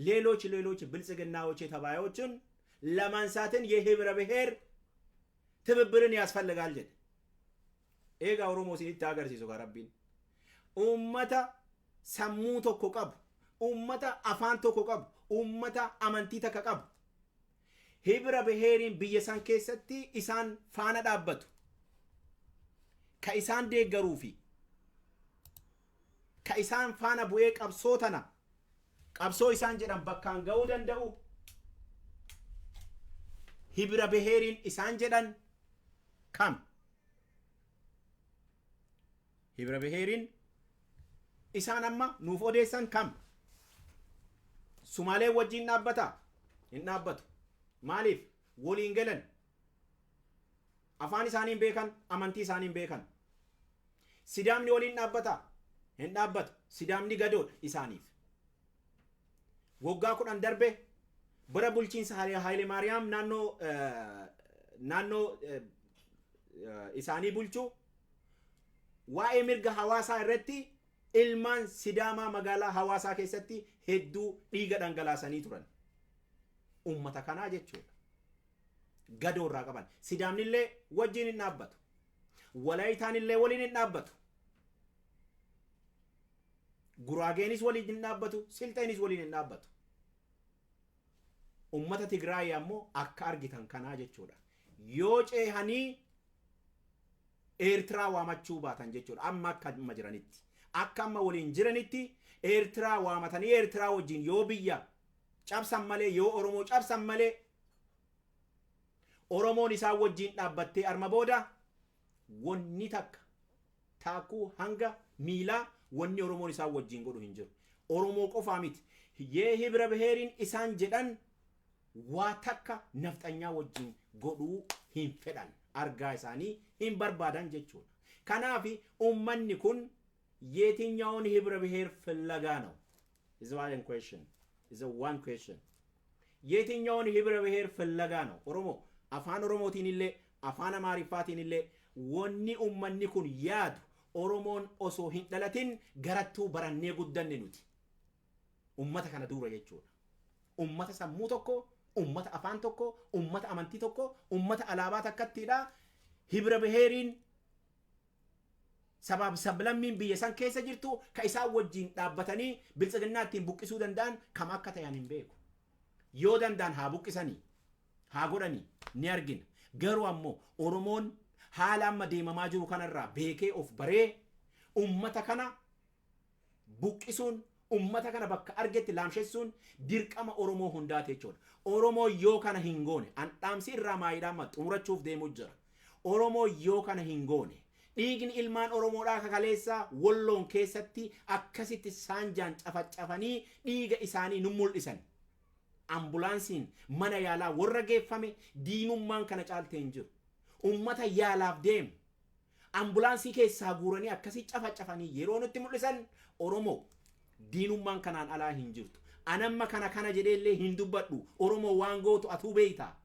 Speaker 3: ሌሎች ሌሎች ብልጽግናዎች የተባዮችን ለማንሳትን የህብረ ብሔር ትብብርን ያስፈልጋል jedhe። Egaa Oromoo isinitti agarsiisu ka Rabbiin. Uummata sammuu tokko qabu, uummata afaan tokko qabu, uummata amantii takka qabu. Hibra biheeriin biyya san keessatti isaan faana dhaabbatu. Ka isaan deeggaruu fi ka isaan faana bu'ee qabsoo tana, qabsoo isaan jedhan bakkaan ga'uu danda'u. Hibra biheeriin isaan jedhan kam? Hibra biheeriin isaan amma nuuf odeessan kam? Sumaalee wajjin dhaabbata? Hin dhaabbatu. Maaliif? Waliin galan. Afaan isaaniin beekan, amantii isaaniin beekan. Sidaamni waliin dhaabbata? Hin dhaabbatu. Sidaamni gadoodha isaaniif. Waggaa 10 darbe bara bulchiinsa Haayile Maariyaam naannoo isaanii bulchuu, waa'ee mirga hawaasaa irratti ilmaan Sidaamaa magaalaa Hawaasaa keessatti hedduu dhiiga dhangalaasanii turan. Ummata kanaa jechuudha. Gadoo irraa qaban. Sidaamnillee wajjin hin dhaabbatu. Walaayitaanillee waliin hin dhaabbatu. Guraageenis waliin hin dhaabbatu. Silxeenis waliin hin dhaabbatu. Ummata Tigraay ammoo akka argitan kanaa jechuudha. Yoo ceehanii Eertiraa waamachuu baatan jechuudha. Amma akka amma jiranitti. Akka amma waliin jiranitti Eertiraa waamatanii Eertiraa wajjin yoo biyya cabsan malee, yoo Oromoo cabsan malee, Oromoon isaan wajjin dhaabbattee arma booda wanni takka taakkuu hanga miilaa wanni Oromoon isaan wajjin godhu hin jiru. Oromoo qofaa miti. Yee hibra biheeriin isaan jedhan waa takka nafxanyaa wajjin godhuu hin fedhan. Argaa isaanii hin barbaadan jechuudha. Kanaaf ummanni kun የትኛውን ህብረ ብሔር ፍለጋ ነው? Is one question. Is a one question. የትኛውን ህብረ ብሔር ፍለጋ ነው? Oromoo afaan Oromootiin illee afaan Amaariffaatiin illee, wanni ummanni kun yaadu, Oromoon osoo hin dhalatin garattuu barannee guddanne nuti. Ummata kana dura jechuudha. Ummata sammuu tokko, ummata afaan tokko, ummata amantii tokko, ummata alaabaa takkattiidha. Hibra biheeriin sabaaf sablammiin biyya san keessa jirtu ka isaan wajjin dhaabbatanii Biltsiginnaa ittiin buqqisuu danda'an kam akka ta'an hin beeku. Yoo danda'an haa buqqisanii, haa godhanii, ni argina. Garuu ammoo Oromoon Haala amma deemamaa jiru kanarraa beekee of baree ummata kana buqqisuun, ummata kana bakka argetti laamshessuun dirqama Oromoo hundaati jechuudha. Oromoo yoo kana hin goone, an dhaamsi irraa maayiidhaa amma xumurachuuf deemuu jira. Oromoo yoo kana hin goone, dhiigni ilmaan Oromoodhaa kakaleessaa Walloon keessatti akkasitti saanjaan cafacafanii dhiiga isaanii nu mul'isan. Ambulaansiin mana yaalaa warra geeffame, diinummaan kana caaltee hin jiru. Ummata yaalaaf deemu ambulaansii keessaa guuranii akkasii cafacafanii yeroo nutti mul'isan, Oromoo diinummaan kanaan alaa hin jirtu. Anamma kana kana jedheellee hin dubbadhu. Oromoo waan gootu atuu beeyta.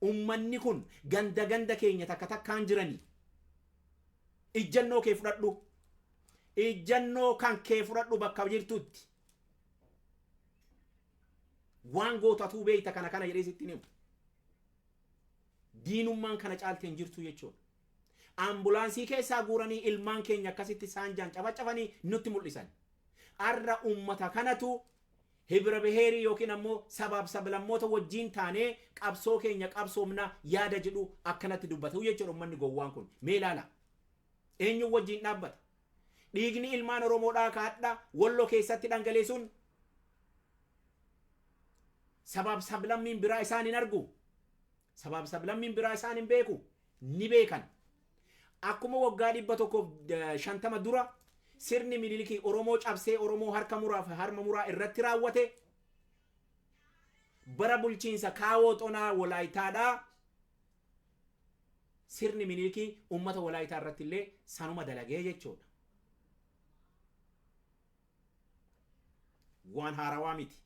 Speaker 3: Ummanni kun ganda ganda keenya takka takkaan jiranii. Ijjannoo kee fudhadhu. Ijjannoo kan kee fudhadhu bakka jirtutti. Waan gootu atuu beeyta, kana kana jedhee sitti himu. Diinummaan kana caalte hin jirtu jechuudha. Ambulaansii keessaa guuranii ilmaan keenya akkasitti saanjaan cafacafanii nutti mul'isan. Arra ummata kanatu hibira biheerii yookiin ammoo sabaaf sablammoota wajjiin taanee qabsoo keenya qabsoomna yaada jedhu akkanatti dubbatu jechuudha ummanni gowwaan kun. Mee ilaala. Eenyuun wajjiin dhaabbata? Dhiigni ilmaan Oromoodhaa kaadha Walloo keessatti dhangalee sun sabaaf sablammiin biraa isaan hin argu. Sabaaf sablammiin biraa isaan hin beeku. Ni beekan. Akkuma waggaa 150 dura sirni Minilikii Oromoo cabsee Oromoo harka muraa fi harma muraa irratti raawwate, bara bulchiinsa Kaawoo Xonaa Walaayitaadhaa sirni Minilikii uummata Walaayitaa irratti illee sanuma dalagee jechuudha. Waan haarawaa miti.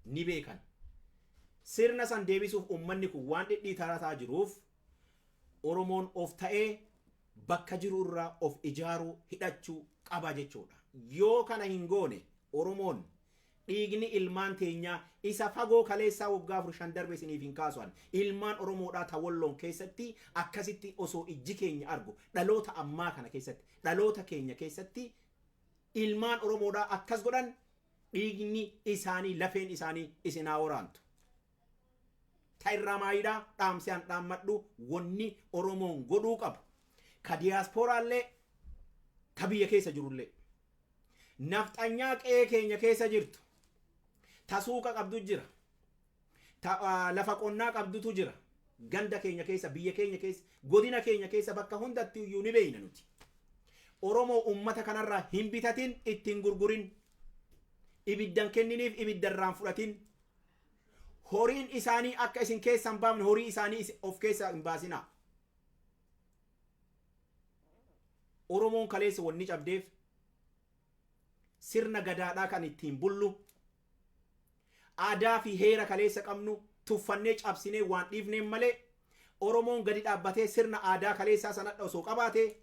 Speaker 3: Ni beekan. Sirna san deebisuuf uummanni kun waan dhidhiitarataa jiruuf, Oromoon of ta'ee bakka jiru irraa of ijaaruu, hidhachuu qaba jechuudha. Yoo kana hin goone, Oromoon dhiigni ilmaan teenyaa isa fagoo kaleessaa waggaa 4 5 darbe isiniif hin kaasuan, ilmaan Oromoodhaa ta Walloon keessatti akkasitti osoo ijji keenya argu, dhaloota ammaa kana keessatti, dhaloota keenya keessatti ilmaan Oromoodhaa akkas godhan, dhiigni isaanii, lafeen isaanii isin haa waraantu. Ta irraa maayiidhaa dhaamsi an dhaammadhu, wanni Oromoon godhuu qabu, ka diyaasporaallee ka biyya keessa jirullee, nafxanyaa qe'ee keenya keessa jirtu, ta suuqa qabdu jira, ta lafa qonnaa qabdutu jira, ganda keenya keessa, biyya keenya keessa, godina keenya keessa, bakka hundatti iyyuu ni beeyna nuti. Oromoo ummata kanarraa hin bitatin, ittiin gurgurin, ibiddan kenniniif, ibiddarraan fudhatin. Horiin isaanii akka isin keessa hin baafne, horii isaanii of keessa hin baasinaa. Oromoon kaleessa wanni cabdeef sirna gadaadhaa kan ittiin bullu, aadaa fi heera kaleessa qabnu tuffannee cabsinee waan dhiifneen malee, Oromoon gadi dhaabbatee sirna aadaa kaleessaa sanadha osoo qabaate,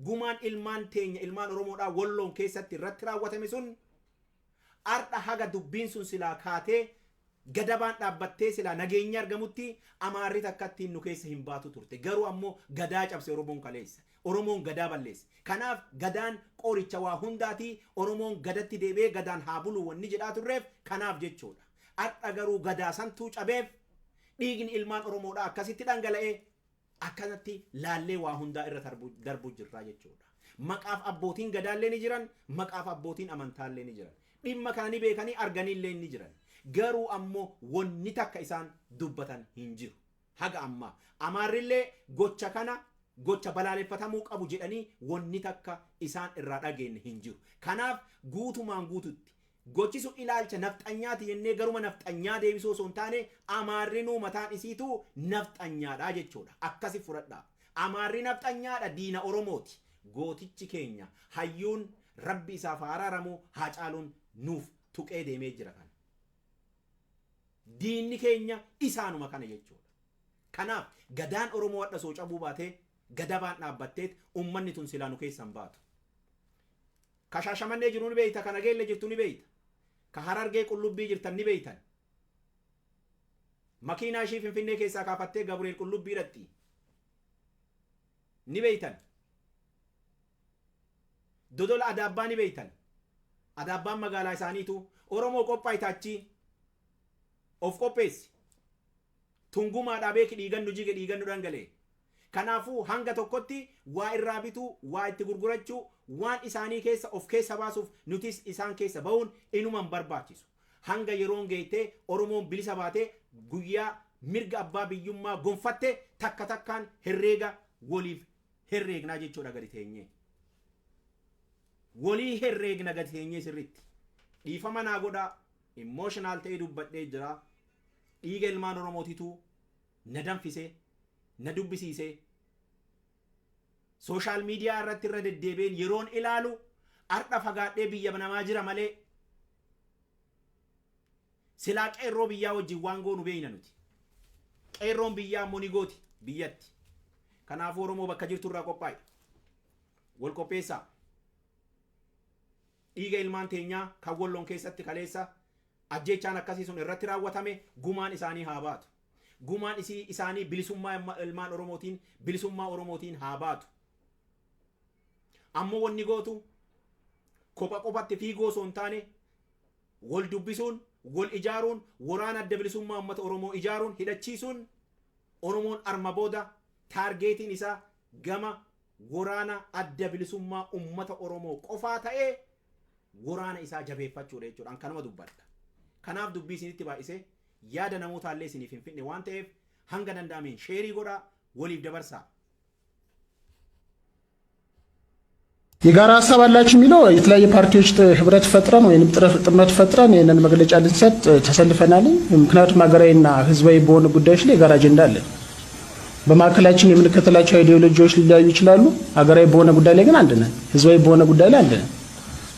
Speaker 3: gumaan ilmaan teenya, ilmaan Oromoodhaa Walloon keessatti irratti raawwatame sun ardha haga dubbiin sun silaa kaatee gadabaan dhaabbattee silaa nageenya argamutti Amaarri takkattiin nu keessa hin baatu turte. Garuu ammoo gadaa cabse Oromoon kaleessa. Oromoon gadaa balleesse. Kanaaf gadaan qoricha waa hundaati. Oromoon gadatti deebi'ee gadaan haa bulu wanni jedhaa turreef kanaaf jechuudha. Har'a garuu gadaa santuu cabeef dhiigni ilmaan Oromoodhaa akkasitti dhangala'ee akkanatti laallee waa hundaa irra darbu jirraa jechuudha. Maqaaf abbootiin gadaallee ni jiran, maqaaf abbootiin amantaallee ni jiran. Dhimma kana ni beekanii arganiillee ni jiran. Garuu ammoo wanni takka isaan dubbatan hin jiru. Haga ammaa. Amaarrillee gocha kana gocha balaaleffatamuu qabu jedhanii wanni takka isaan irraa dhageenye hin jiru. Kanaaf guutumaan guututti gochi sun ilaalcha nafxanyaati jennee garuma nafxanyaa deebisuu osoo hin taane, Amaarrinuu mataan isiituu nafxanyaadha jechuudha. Akkasi fudhadhaa. Amaarri nafxanyaadha, diina Oromooti. Gootichi keenya hayyuun, Rabbi isaaf haa araaramu, Haacaaluun nuuf tuqee deemee jira kana. Diinni keenya isaanuma kana jechuudha. Kanaaf gadaan Oromoo hadha osoo cabuu baatee gadabaan dhaabbatteet ummanni tun silaa nu keessan baatu. Ka Shaashamannee jiru ni beeyta, ka Nageelle jirtu ni beeyta. Ka Harargee Qullubbii jirtan ni beeytan. Makiinaa ishii Finfinnee keessaa kaafattee Gabriel Qullubbii dhaqxi. Ni beeytan. Dodola Adaabbaa ni beeytan. Adaabbaan magaalaa isaaniitu. Oromoo qophaa'ita, achii. Of qopheessi. Tungumaadhaa beeki, dhiigannu jige, dhiigannu dhangalee. Kanaafuu hanga tokkotti waa irraa bituu, waa itti gurgurachuu, waan isaanii keessa of keessa baasuuf nutis isaan keessa bahuun inuma hin barbaachisu. Hanga yeroon geeytee Oromoon bilisa baatee guyyaa mirga abbaa biyyummaa gonfatte takka takkaan herreega waliif herreegnaa jechuudha gadi teenyee. Walii herreegna gadi teenyee sirriitti. Dhiifama naa godhaa, emotional ta'ee dubbadhee jira. Dhiiga ilmaan Oromootitu na danfise, na dubbisiise. Social media irratti irra deddeebiin yeroon ilaalu, ardha fagaadhee biyya namaa jira malee silaa qeerroo biyyaa wajjin waan goonu beeyna nuti. Qeerroon biyyaa immoo ni gooti biyyatti. Kanaafuu Oromoo bakka jirtu irraa qophaa'e. Wal qopheessaa. Dhiiga ilmaan teenyaa kan Walloon keessatti kaleessa ajjeechaan akkasii sun irratti raawwatame, gumaan isaanii haa baatu. Gumaan isii isaanii bilisummaa ilmaan Oromootiin, bilisummaa Oromootiin haa baatu. Ammoo wanni gootu kopha qophatti fiigoo osoo hin taane, wal dubbisuun, wal ijaaruun, waraana Adda Bilisummaa Uummata Oromoo ijaaruun, hidhachiisuun, Oromoon arma booda targetiin isaa gama waraana Adda Bilisummaa Uummata Oromoo qofaa ta'ee waraana isaa jabeeffachuudha jechuudha. An kanuma dubbadha. Kanaaf dubbii isinitti baay'isee yaada namootaallee isiniif hin fidne waan ta'eef, hanga danda'ameen share godhaa, waliif dabarsaa.
Speaker 4: የጋራ ሀሳብ አላችሁ የሚለው የተለያየ ፓርቲዎች ህብረት ፈጥረን ወይም ጥምረት ፈጥረን ይህንን መግለጫ ልንሰጥ ተሰልፈናል። ምክንያቱም ሀገራዊና ህዝባዊ በሆኑ ጉዳዮች ላይ የጋራ አጀንዳ አለን። በማዕከላችን የምንከተላቸው አይዲዮሎጂዎች ሊለያዩ ይችላሉ። ሀገራዊ በሆነ ጉዳይ ላይ ግን አንድ ነን። ህዝባዊ በሆነ ጉዳይ ላይ አንድ ነን።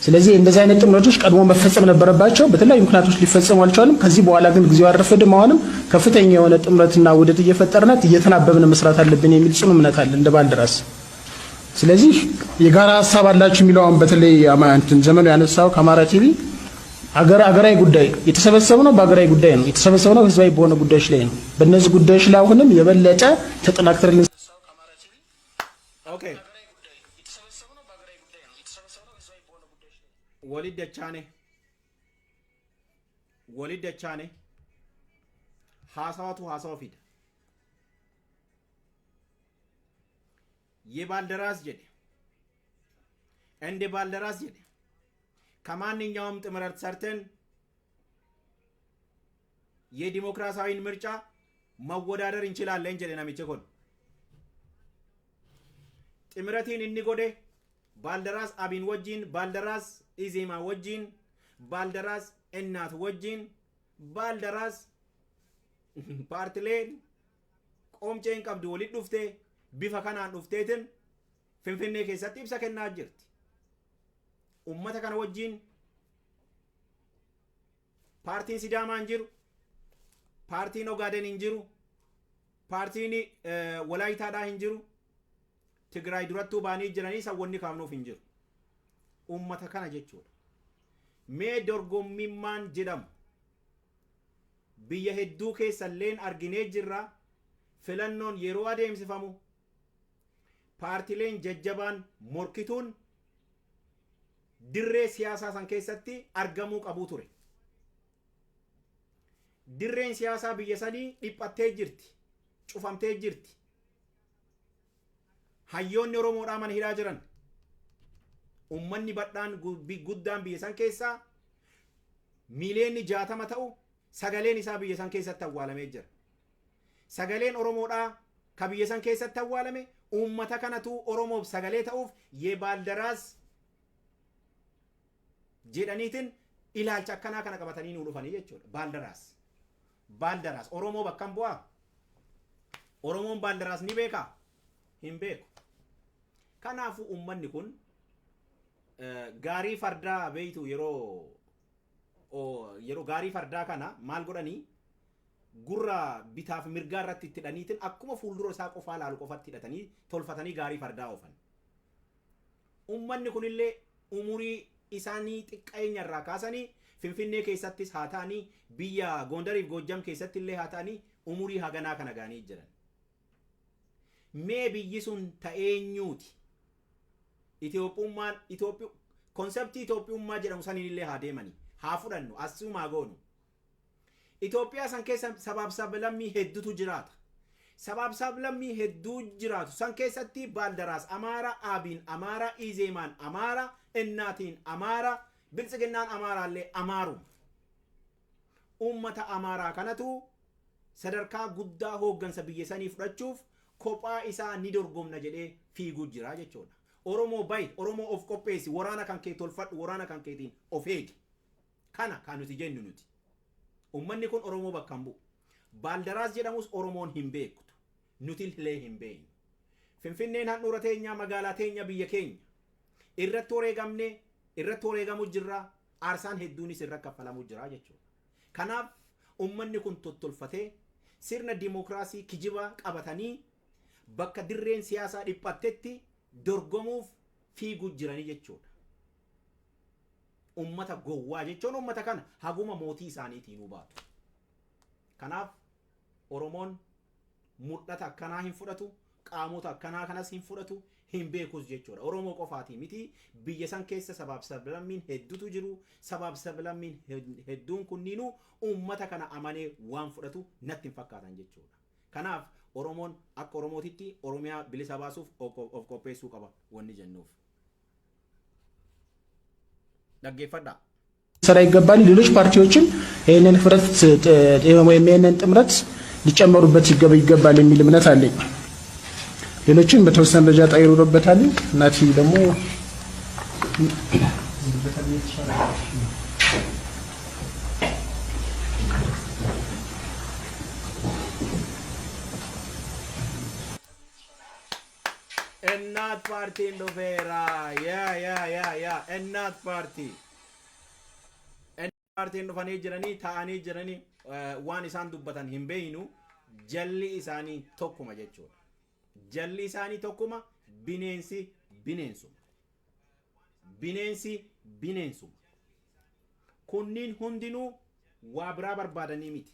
Speaker 4: ስለዚህ እንደዚህ አይነት ጥምረቶች ቀድሞ መፈጸም ነበረባቸው። በተለያዩ ምክንያቶች ሊፈጸሙ አልቻሉም። ከዚህ በኋላ ግን ጊዜው አልረፈደም። አሁንም ከፍተኛ የሆነ ጥምረትና ውህደት እየፈጠርነት እየተናበብን መስራት አለብን የሚል ጽኑ እምነት አለ እንደ ባልደራስ። ስለዚህ የጋራ ሀሳብ አላችሁ የሚለው አሁን በተለይ እንትን ዘመኑ ያነሳው ከአማራ ቲቪ አገራዊ ጉዳይ የተሰበሰብነው በሀገራዊ ጉዳይ ነው፣ የተሰበሰብነው ህዝባዊ በሆነ ጉዳዮች ላይ ነው። በእነዚህ ጉዳዮች ላይ አሁንም የበለጠ ተጠናክረን
Speaker 3: Okay. Walid dachaane. Walid dachaane. Haasawatu haasawa fida. የባልደራስ jedhe፣ እንደ ባልደራስ jedhe፣ ከማንኛውም ጥምረት ሰርተን የዲሞክራሲያዊን ምርጫ መወዳደር እንችላለን jedhe namichi kun. Ximiratiin inni godhe Baaldaraas Abiin wajjin, Baaldaraas Izeemaa wajjin, Baaldaraas Ennaat wajjin, Baaldaraas paartileen qoomceen qabdu walit dhufte, bifa kanaan dhufteetin Finfinnee keessatti ibsa kennaa jirti. Ummata kana wajjin paartiin Sidaamaa hin jiru, paartiin Ogaaden hin jiru, paartiin Walaayitaadhaa hin jiru, Tigraay durattuu baanii jiranii sawwanni kaafnuuf hin jiru. Ummata kana jechuudha. Mee dorgommimmaan jedhamu biyya hedduu keessalleen arginee jirra. Filannoon yeroo adeemsifamu paartileen jajjabaan morkituun dirree siyaasaa san keessatti argamuu qabuu ture. Dirreen siyaasaa biyya sanii dhiphattee jirti, cufamtee jirti. Hayyoonni Oromoodhaa mana hidhaa jiran. Ummanni badhaan guddaan biyya san keessaa miiliyoonni 60 ta'u sagaleen isaa biyya san keessatti awwaalamee jira. Sagaleen Oromoodhaa ka biyya san keessatti awwaalame, uummata kanatu Oromoof sagalee ta'uuf የባልደራስ jedhaniitiin ilaalcha akkanaa kana qabatanii nuu dhufanii jechuudha. Baaldaraas. Baaldaraas Oromoo bakka hin bu'aa? Oromoon Baaldaraas ni beekaa? Hin beeku. Kanaafuu uummanni kun gaarii fardaa beeytu, yeroo gaarii fardaa kana maal godhanii, gurra bitaaf mirgaa irratti itti hidhaniitiin akkuma fuuldura isaa qofaa laalu qofatti hidhatanii tolfatanii gaarii fardaa oofan. Uummanni kunillee umurii isaanii xiqqeenya irraa kaasanii Finfinnee keessattis haa ta'anii, biyya Gondariif Goojjam keessatti illee haa ta'anii, umurii haganaa kana ga'anii jiran. Mee biyyi sun ta'eenyuuti? Itoophummaan Itoophiyu conceptii Itoophiyummaa jedhamu saniin illee haa deemanii haa fudhannu, asumaa goonu. Itoophiyaa san keessa sabaaf sablammii hedduutu jiraata. Sabaaf sablammii hedduu jiraatu san keessatti Baaldaraas Amaara, Aabiin Amaara, Izeemaan Amaara, Innaatiin Amaara, Biltsiginnaan Amaaraallee Amaaruma. Uummata Amaaraa kanatu sadarkaa guddaa hooggansa biyya sanii fudhachuuf kophaa isaa ni dorgomna jedhee fiiguu jira jechuudha. Oromoo bayi, Oromoo of qopheessi, waraana kan kee tolfadhu, waraana kan keetiin of eegi. Kana kan nuti jennu nuti. Uummanni kun Oromoo bakka hin bu'u. Baaldaraas jedhamus Oromoon hin beektu. Nuti illee hin beeknu. Finfinneen handhuura teenyaa, magaalaa teenya, biyya keenya. Irratti wareegamne, irratti wareegamu jirra, aarsaan hedduunis irra kaffalamu jira jechuudha. Kanaaf uummanni kun tottolfatee sirna dimookiraasii kijibaa qabatanii bakka dirreen siyaasaa dhiphattetti dorgomuuf fiiguu jiranii jechuudha. Uummata gowwaa jechuun uummata kana haguma mootii isaaniitiin baatu. Kanaaf Oromoon mul'ata akkanaa hin fudhatu, qaamota akkanaa kanas hin fudhatu, hin beekus jechuudha. Oromoo qofaatii miti, biyya san keessa sabaaf sablammiin hedduutu jiru. Sabaaf sablammiin hedduun kunniinuu uummata kana amanee waan fudhatu natti hin fakkaatan jechuudha. Kanaaf Oromoon akka Oromootitti Oromiyaa bilisa baasuuf of qopheessuu qaba wanni jennuuf. Dhaggeeffadhaa.
Speaker 4: ሰራ ይገባል። ሌሎች ፓርቲዎችም ይህንን ህብረት ወይም ይህንን ጥምረት ሊጨመሩበት ይገባል የሚል እምነት አለኝ። ሌሎችም በተወሰነ ደረጃ ጠይሩበታል። እናቲ ደግሞ
Speaker 3: Ennaat paartiin dhufeera. Yaa yaa yaa yaa, Ennaat paartii. Ennaat paartiin dhufanii jiranii, taa'anii jiranii, waan isaan dubbatan hin beeynu, jalli isaanii tokkuma jechuudha. Jalli isaanii tokkuma, bineensi bineensuma. Bineensi bineensuma. Kunniin hundinuu waa biraa barbaadanii miti.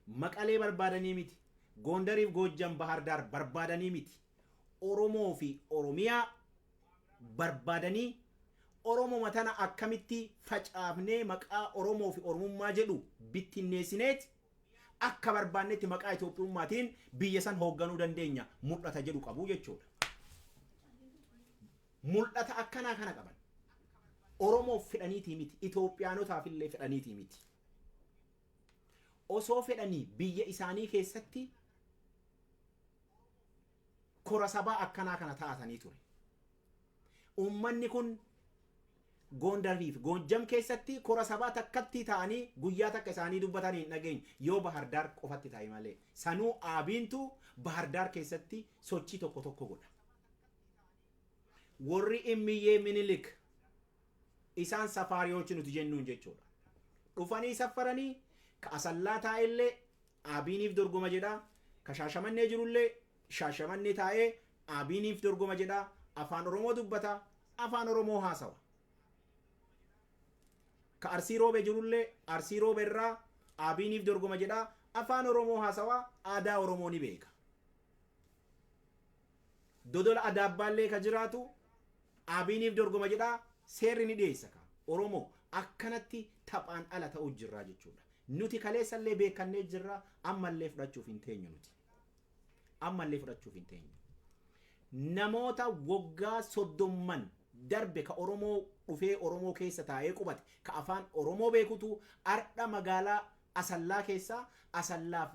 Speaker 3: Maqalee barbaadanii miti. Gondariif Goojjam, Bahardaar barbaadanii miti. Oromoo fi Oromiyaa barbaadanii, Oromoo tana akkamitti facaafnee maqaa Oromoo fi Oromummaa jedhu bittinneessineeti akka barbaannetti maqaa Itoophiyummaatiin biyya san hoogganuu dandeenya mul'ata jedhu qabu jechuudha. Mul'ata akkanaa kana qaban. Oromoof fedhaniitii miti, Itoophiyaanotaaf illee fedhaniitii miti. Osoo fedhanii biyya isaanii keessatti kora sabaa akkanaa kana taa'atanii ture. Uummanni kun Gondarii fi Goojjam keessatti kora sabaa takkatti ta'anii guyyaa takka isaanii dubbatanii hin dhageenye, yoo Bahardaar qofatti ta'e malee. Sanuu Aabiintu Bahardaar keessatti sochii tokko tokko godha. Warri Immiyyee Minilik isaan safaariyochi nuti jennuun jechuudha. Dhufanii saffaranii, ka Asallaa taa'ellee Aabiiniif dorgoma jedha. Ka Shaashamannee jirullee Shaashamannee taa'ee Aabiiniif dorgoma jedha. Afaan Oromoo dubbata. Afaan Oromoo haasawa. Ka Arsii Roobee jirullee Arsii Roobee irraa Aabiiniif dorgoma jedha. Afaan Oromoo haasawaa, aadaa Oromoo ni beeka. Dodola Adaabbaallee ka jiraatu Aabiiniif dorgoma jedha, seerri ni dhiyeessa ka. Oromoo akkanatti taphaan ala ta'uu jirraa jechuudha. Nuti kaleessallee beekannee jirra, ammallee fudhachuuf hin teenyu nuti. Ammallee fudhachuuf hin teenyu. Namoota waggaa 30n darbe ka Oromoo dhufee Oromoo keessa taa'ee qubate, ka afaan Oromoo beekutu ardha magaalaa Asallaa keessaa Asallaaf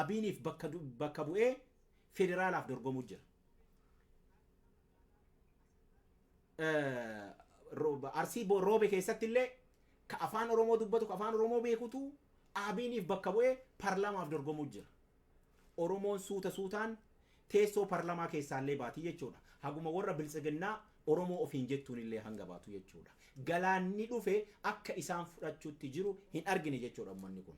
Speaker 3: Abiiniif bakka bu'ee federaalaaf dorgomuu jira. Arsii Roobe keessatti illee ka afaan Oromoo dubbatu, ka afaan Oromoo beekutu Abiiniif bakka bu'ee parlaamaaf dorgomuu jira. Oromoon suuta suutaan teessoo parlamaa keessaallee baatii jechuudha. Haguma warra Biltsiginnaa Oromoo ofiin jettuun illee hanga baatu jechuudha. Galaanni dhufe akka isaan fudhachuutti jiru hin argine jechuudha uummanni kun.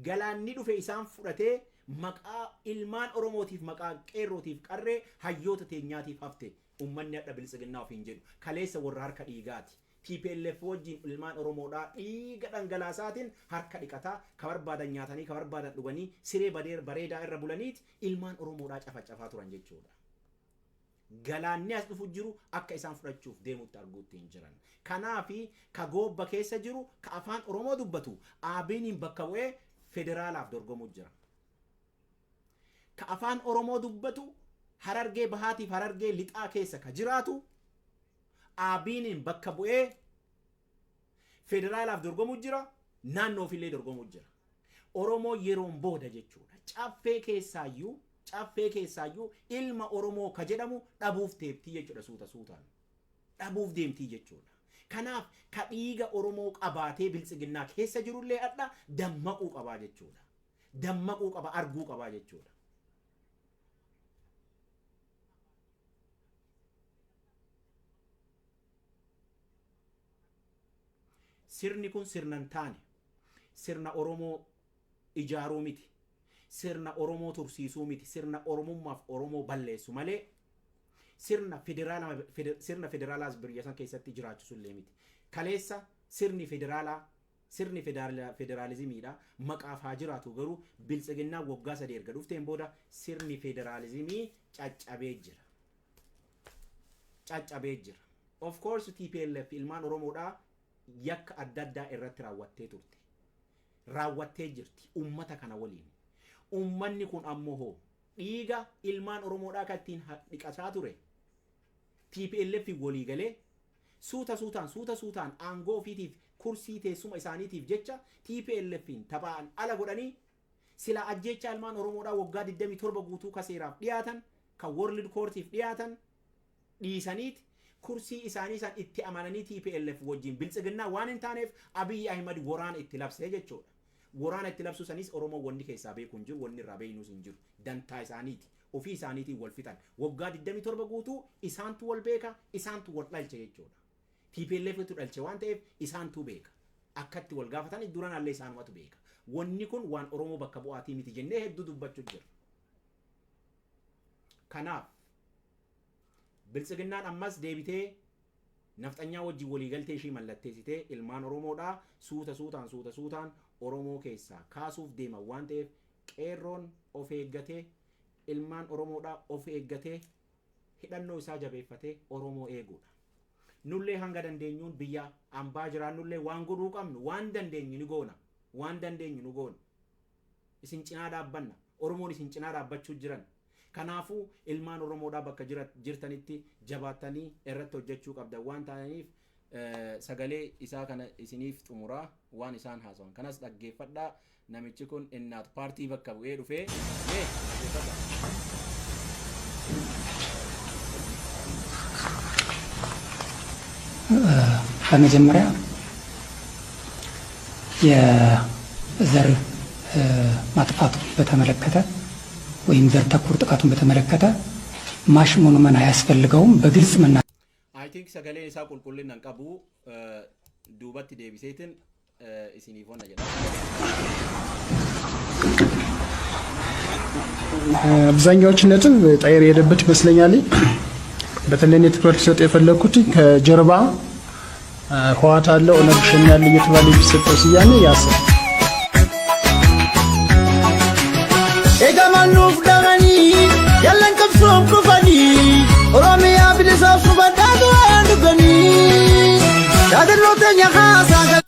Speaker 3: Galaanni dhufe isaan fudhatee maqaa ilmaan Oromootiif, maqaa qeerrootiif, qarree hayyoota teenyaatiif hafte uummanni hadha Biltsiginnaa ofiin jedhu. Kaleessa warra harka dhiigaati. TPLF wajjin ilmaan Oromoodhaa dhiiga dhangalaasaatiin harka dhiqataa, ka barbaadan nyaatanii, ka barbaadan dhuganii, siree bareedaa irra bulaniiti ilmaan Oromoodhaa cafacafaa turan jechuudha. Galaanni as dhufu jiru akka isaan fudhachuuf deemutti arguutti hin jiran. Kanaafi ka Goobba keessa jiru, ka afaan Oromoo dubbatu, Aabiiniin bakka bu'ee federaalaaf dorgomuu jira. Ka afaan Oromoo dubbatu, Harargee Bahaatiif Harargee Lixaa keessa ka jiraatu, ABNiin bakka bu'ee federaalaaf dorgomuu jira, naannoofillee dorgomuu jira. Oromoo yeroon booda jechuudha. Caffee keessaayyuu ilma Oromoo ka jedhamu dhabuuf deemtii jechuudha suuta suutaan. Dhabuuf deemtii jechuudha. Kanaaf ka dhiiga Oromoo qabaatee biltsiginnaa keessa jirullee adha dammaquu qabaa jechuudha. Dammaquu qaba, arguu qabaa jechuudha. Sirni kun sirna hin taane, sirna Oromoo ijaaruu miti, sirna Oromoo tursiisuu miti, sirna Oromummaaf Oromoo balleessu malee sirna federaalaa, sirna federaalaas biyya san keessatti jiraachisu illee miti. Kaleessa sirni federaalaa, sirni federaalizimiidha maqaaf haa jiraatu, garuu biltsiginnaa waggaa 3 erga dhufteen booda sirni federaalizimii caccabee jira. Caccabee jira. Of course, TPLF ilmaan Oromoodhaa yakka adda addaa irratti raawwattee turte. Raawwattee jirti ummata kana waliin. Ummanni kun ammoo hoo dhiiga ilmaan Oromoodhaa kan ittiin dhiqataa ture TPLF walii galee suuta suutaan, suuta suutaan aangoo ofiitiif, kursii teessuma isaaniitiif jecha TPLFin taphaan ala godhanii, sila ajjeechaa ilmaan Oromoodhaa waggaa 27 guutuu ka seeraaf dhiyaatan, kan World Courtiif dhiyaatan dhiisaniiti, kursii isaanii san itti amananii TPLF wajjin biltsiginnaa waan hin taaneef Abiyyi Ahimad waraana itti labsee jechuudha. Waraana itti labsuu sanis Oromoo wanni keessaa beeku hin jiru, wanni irraa beeknus hin jiru. Dantaa isaaniiti. Ofii isaaniitiin wal fixan. Waggaa 27 guutuu isaantu wal beeka, isaantu wal dhalche jechuudha. TPLFtu dhalche waan ta'eef isaantu beeka. Akkatti wal gaafatan duranallee isaanumatu beeka. Wanni kun waan Oromoo bakka bu'aatii miti jennee hedduu dubbachuu jira. Kanaaf biltsiginnaan ammas deebitee nafxanyaa wajjin waliigaltee ishii mallatteessitee ilmaan Oromoodhaa suuta suutaan, suuta suutaan Oromoo keessaa kaasuuf deeman waan ta'eef, qeerroon of eeggatee, ilmaan Oromoodhaa of eeggatee, hidhannoo isaa jabeeffatee Oromoo eeguudha. Nullee hanga dandeenyuun biyya ambaa jiraannullee waan godhuu qabnu, waan dandeenyu ni goona. Waan dandeenyu nu goona. Isin cinaa dhaabbanna. Oromoon isin cinaa dhaabbachuu jiran. Kanaafuu ilmaan Oromoodhaa bakka jirtanitti jabaattanii irratti hojjechuu qabdan waan ta'aniif, sagalee isaa kana isiniif xumuraa. Waan isaan haasawan kanas dhaggeeffadhaa. Namichi kun innaat paartii bakka bu'ee dhufee mee dhaggeeffadhaa.
Speaker 5: በመጀመሪያ የዘር ማጥፋቱን በተመለከተ ወይም ዘር ተኮር ጥቃቱን በተመለከተ ማሽሞንመን አያስፈልገውም። በግልጽ መና
Speaker 3: I think sagaleen isaa qulqullina hin qabu, duubatti deebiseetin isiniif onna jedha.
Speaker 4: አብዛኛዎች ነጥብ ጣይር የሄደበት ይመስለኛል። በተለይ እኔ ትኩረት ሊሰጥ የፈለግኩት ከጀርባ ህወሓት አለ፣ ኦነግ ሸኔ አለ እየተባለ የሚሰጠው ስያሜ ያሰ
Speaker 2: Eegaman nuuf dhabanii yallan qabsoof kufanii, Oromiyaa bilisaaf subadhaatu waan dhuganii yaadannoo teenya haasaa.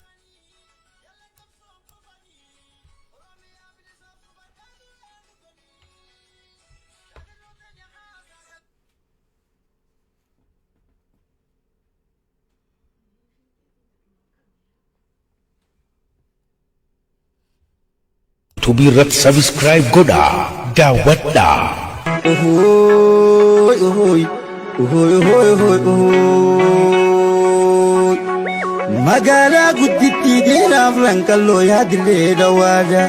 Speaker 1: Yuutuubii irratti subscribe godhaa daawwadhaa.
Speaker 2: Uhuy, uhuy, uhuy, uhuy, uhuy, uhuy. Magaalaa guddittii dheeraaf lanqalloo yaadillee dhawaadha.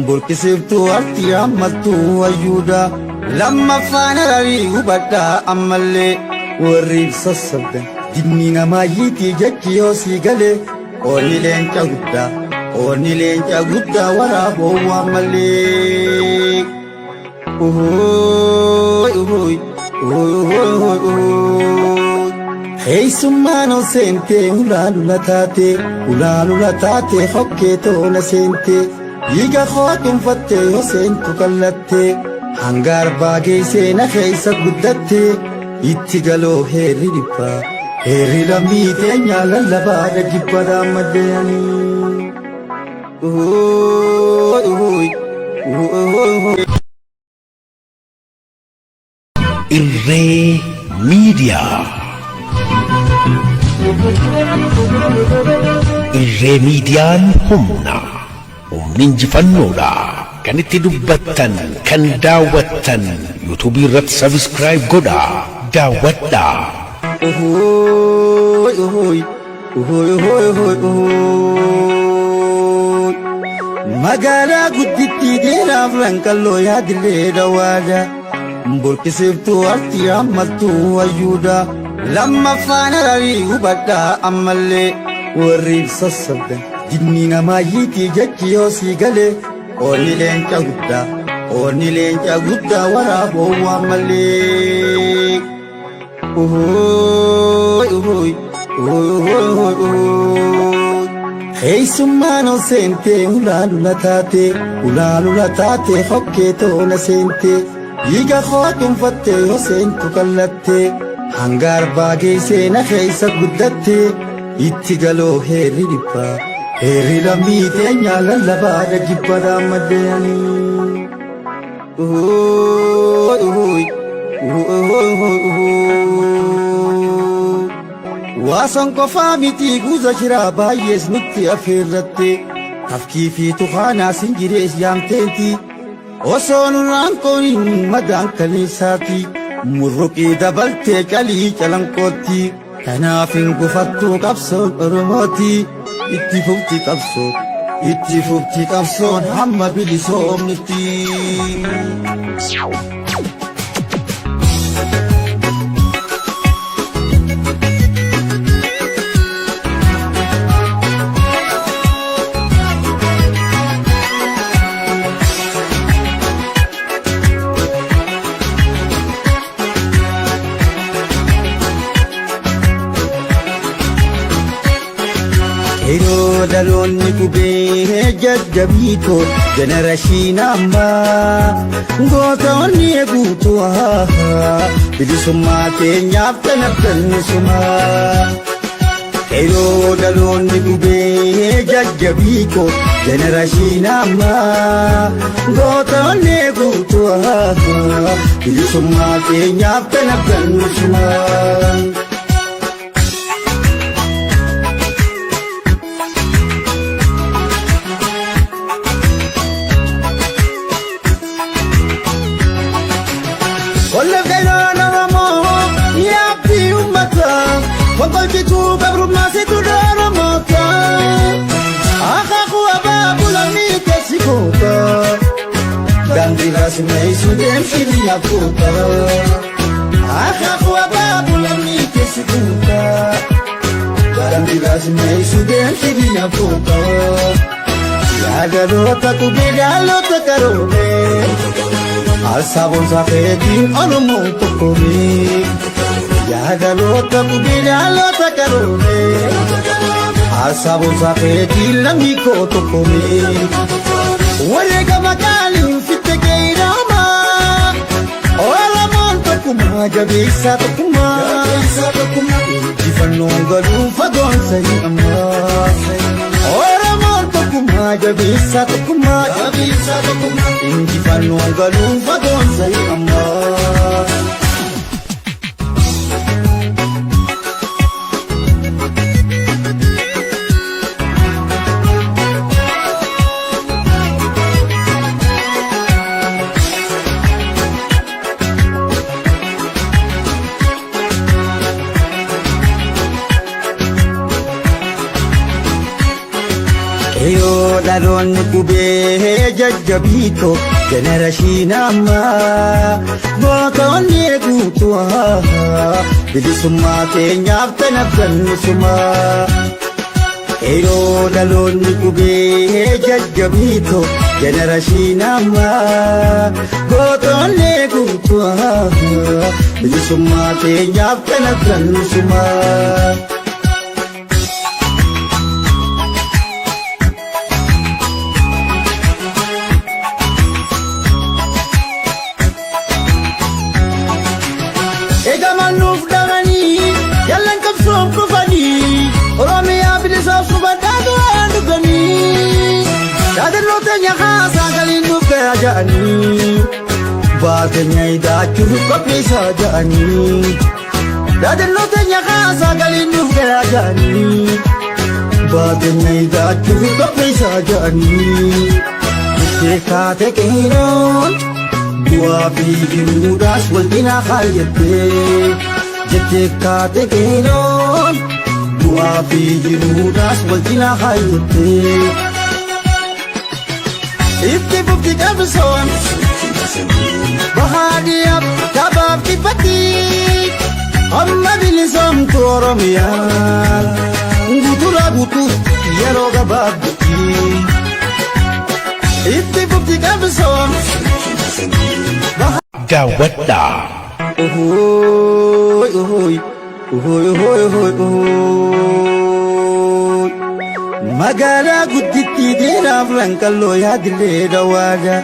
Speaker 2: Burqisiiftuu artii hammattuu wayyuudha. Lammaffaan hararii hubadhaa ammallee warri sassabdan. Dinni namaa yiitii jechi yoo sii galee, oonni leenca guddaa, oonni leenca guddaa waraaboo ammallee. Uhuy, uhuy, uhuy, uhuy, uhuy. Keessummaan ol seentee ulaalula taate, ulaalula taate, hokkee tola seente, dhiiga koo dhuunfattee yoo seentu kallatte, hanga arbaa geessee na keessa guddatte, itti galoo heerri dhibbaa, heerri lammii teenyaa lallabaadha jibbadhaan maddeeyanii. Uhuy, uhuy, uhuy, uhuy.
Speaker 1: Irree Miidiyaa. Irree Miidiyaan humna. Humni injifannoodha. Kan itti dubbattan, kan daawwattan, yuutuubii irratti subscribe godhaa, daawwadhaa.
Speaker 2: Uhuy, uhuy, uhuy, uhuy, uhuy, uhuy. Magaalaa guddittii dheeraaf lanqalloo yaadillee dawaadha. Burqisiiftuu artii ammaltuu wayyuudha. Lammaffaan hararii hubadhaa ammallee warri sassabdan. Jinni namaa yiitii jechi yoo sii galee qoonni leenca guddaa. Qoonni leenca guddaa waraaboo waan malee. Uhuy, uhuy, uhuy, uhuy, uhuy. Keessummaan ol seentee ulaalula taate, ulaalula taate hokkee tola seente. Dhiiga koo dhuunfattee yoo seentu kallatte, hanga arbaa geessee na keessa guddatte. Itti galoo heerri dhibbaa, heerri lammii teenyaa lallabaadha jibbadhaa maddeeyanii. Uhuy, uhuy, uhuy, uhuy, uhuy. Waasan qofaa miti guuza jiraa baay'ees nutti affeerratte. Tafkii fi tukaanaa sinjirees yaamteenti. Osoo nurraan qooniin madaan kaleessaati. Murruqii dabaltee calii calanqootti. Kanaaf hin gufattuu qabsoon Oromooti. Itti fufti qabsoon. Itti fufti qabsoon hamma bilisoomnitti. Yeroo dhaloonni qubee jajjabiitoo jenerashiin ammaa gootonni guutuu bilisummaa keenyaaf kan abdannu sumaa. Yeroo dhaloonni qubee jajjabiitoo jenerashiin ammaa gootonni guutuu bilisummaa keenyaaf kan abdannu sumaa. Qolleef qeerroon Oromoo yaabbii uummataa fonqolchituu gabrummaa situ dhooromoota. Akaakuu abaabuu lammii keessi goota. Daandii raasummeessu deemsi biyya goota. Akaakuu abaabuu lammii keessi goota. Daandii raasummeessu deemsi biyya goota. Yaadaloota qubee dhaloota qaroomee. Alsaaboon safeetiin Oromoon tokkoomee. Yaadaloota qubee dhaloota qaroomee. Alsaaboon safeetiin lammii koo tokkoomee. Wareegama qaaliin fitte geerama. Oromoon tokkummaa jabeessaa tokkummaa. Injifannoon galuun fagoon sanyii ammaa. Oromoon tokkummaa jabeessaa tokkummaa. Injifannoon galuun fagoon sanyii ammaa. Yoo dhaloonni qubee jajjabiitoo jenerashiin ammaa gootonni guutuu bilisummaa keenyaaf kan abdannu sumaa. Yeroo dhaloonni qubee jajjabiitoo jenerashiin ammaa gootonni guutuu bilisummaa keenyaaf kan abdannu sumaa. Eegaman nuuf dhabanii yallan qabsoof dhufanii Oromiyaa bilisaaf subadhaa duraan dhuganii yaadannoo teenya haasaa galiin nuuf gayaa ja'anii Gubbaa teenya hidhaachuuf qophiisaa ja'anii. Daadannoo teenya kaasaa galiin nuuf gayaa ja'anii. Gubbaa teenya hidhaachuuf qophiisaa ja'anii. Jettee kaate qeeroon du'aa fi jiruudhaas wal cinaa kaayyattee. Jettee kaate qeeroon du'aa fi jiruudhaas wal cinaa kaayyattee. Itti fufti qabsoon bahaadhiyaaf kabaaf kibbatti amma bilisoomtu Oromiyaan guuturaa guutuutti yeroo gabaabdutti. Itti fufti qabsoon.
Speaker 1: Daawwadhaa.
Speaker 2: Ohoy, ohoy, ohoy, ohoy, ohoy, ohoy. Magaalaa guddittii dheeraaf lanqalloo yaadillee dhawaadha.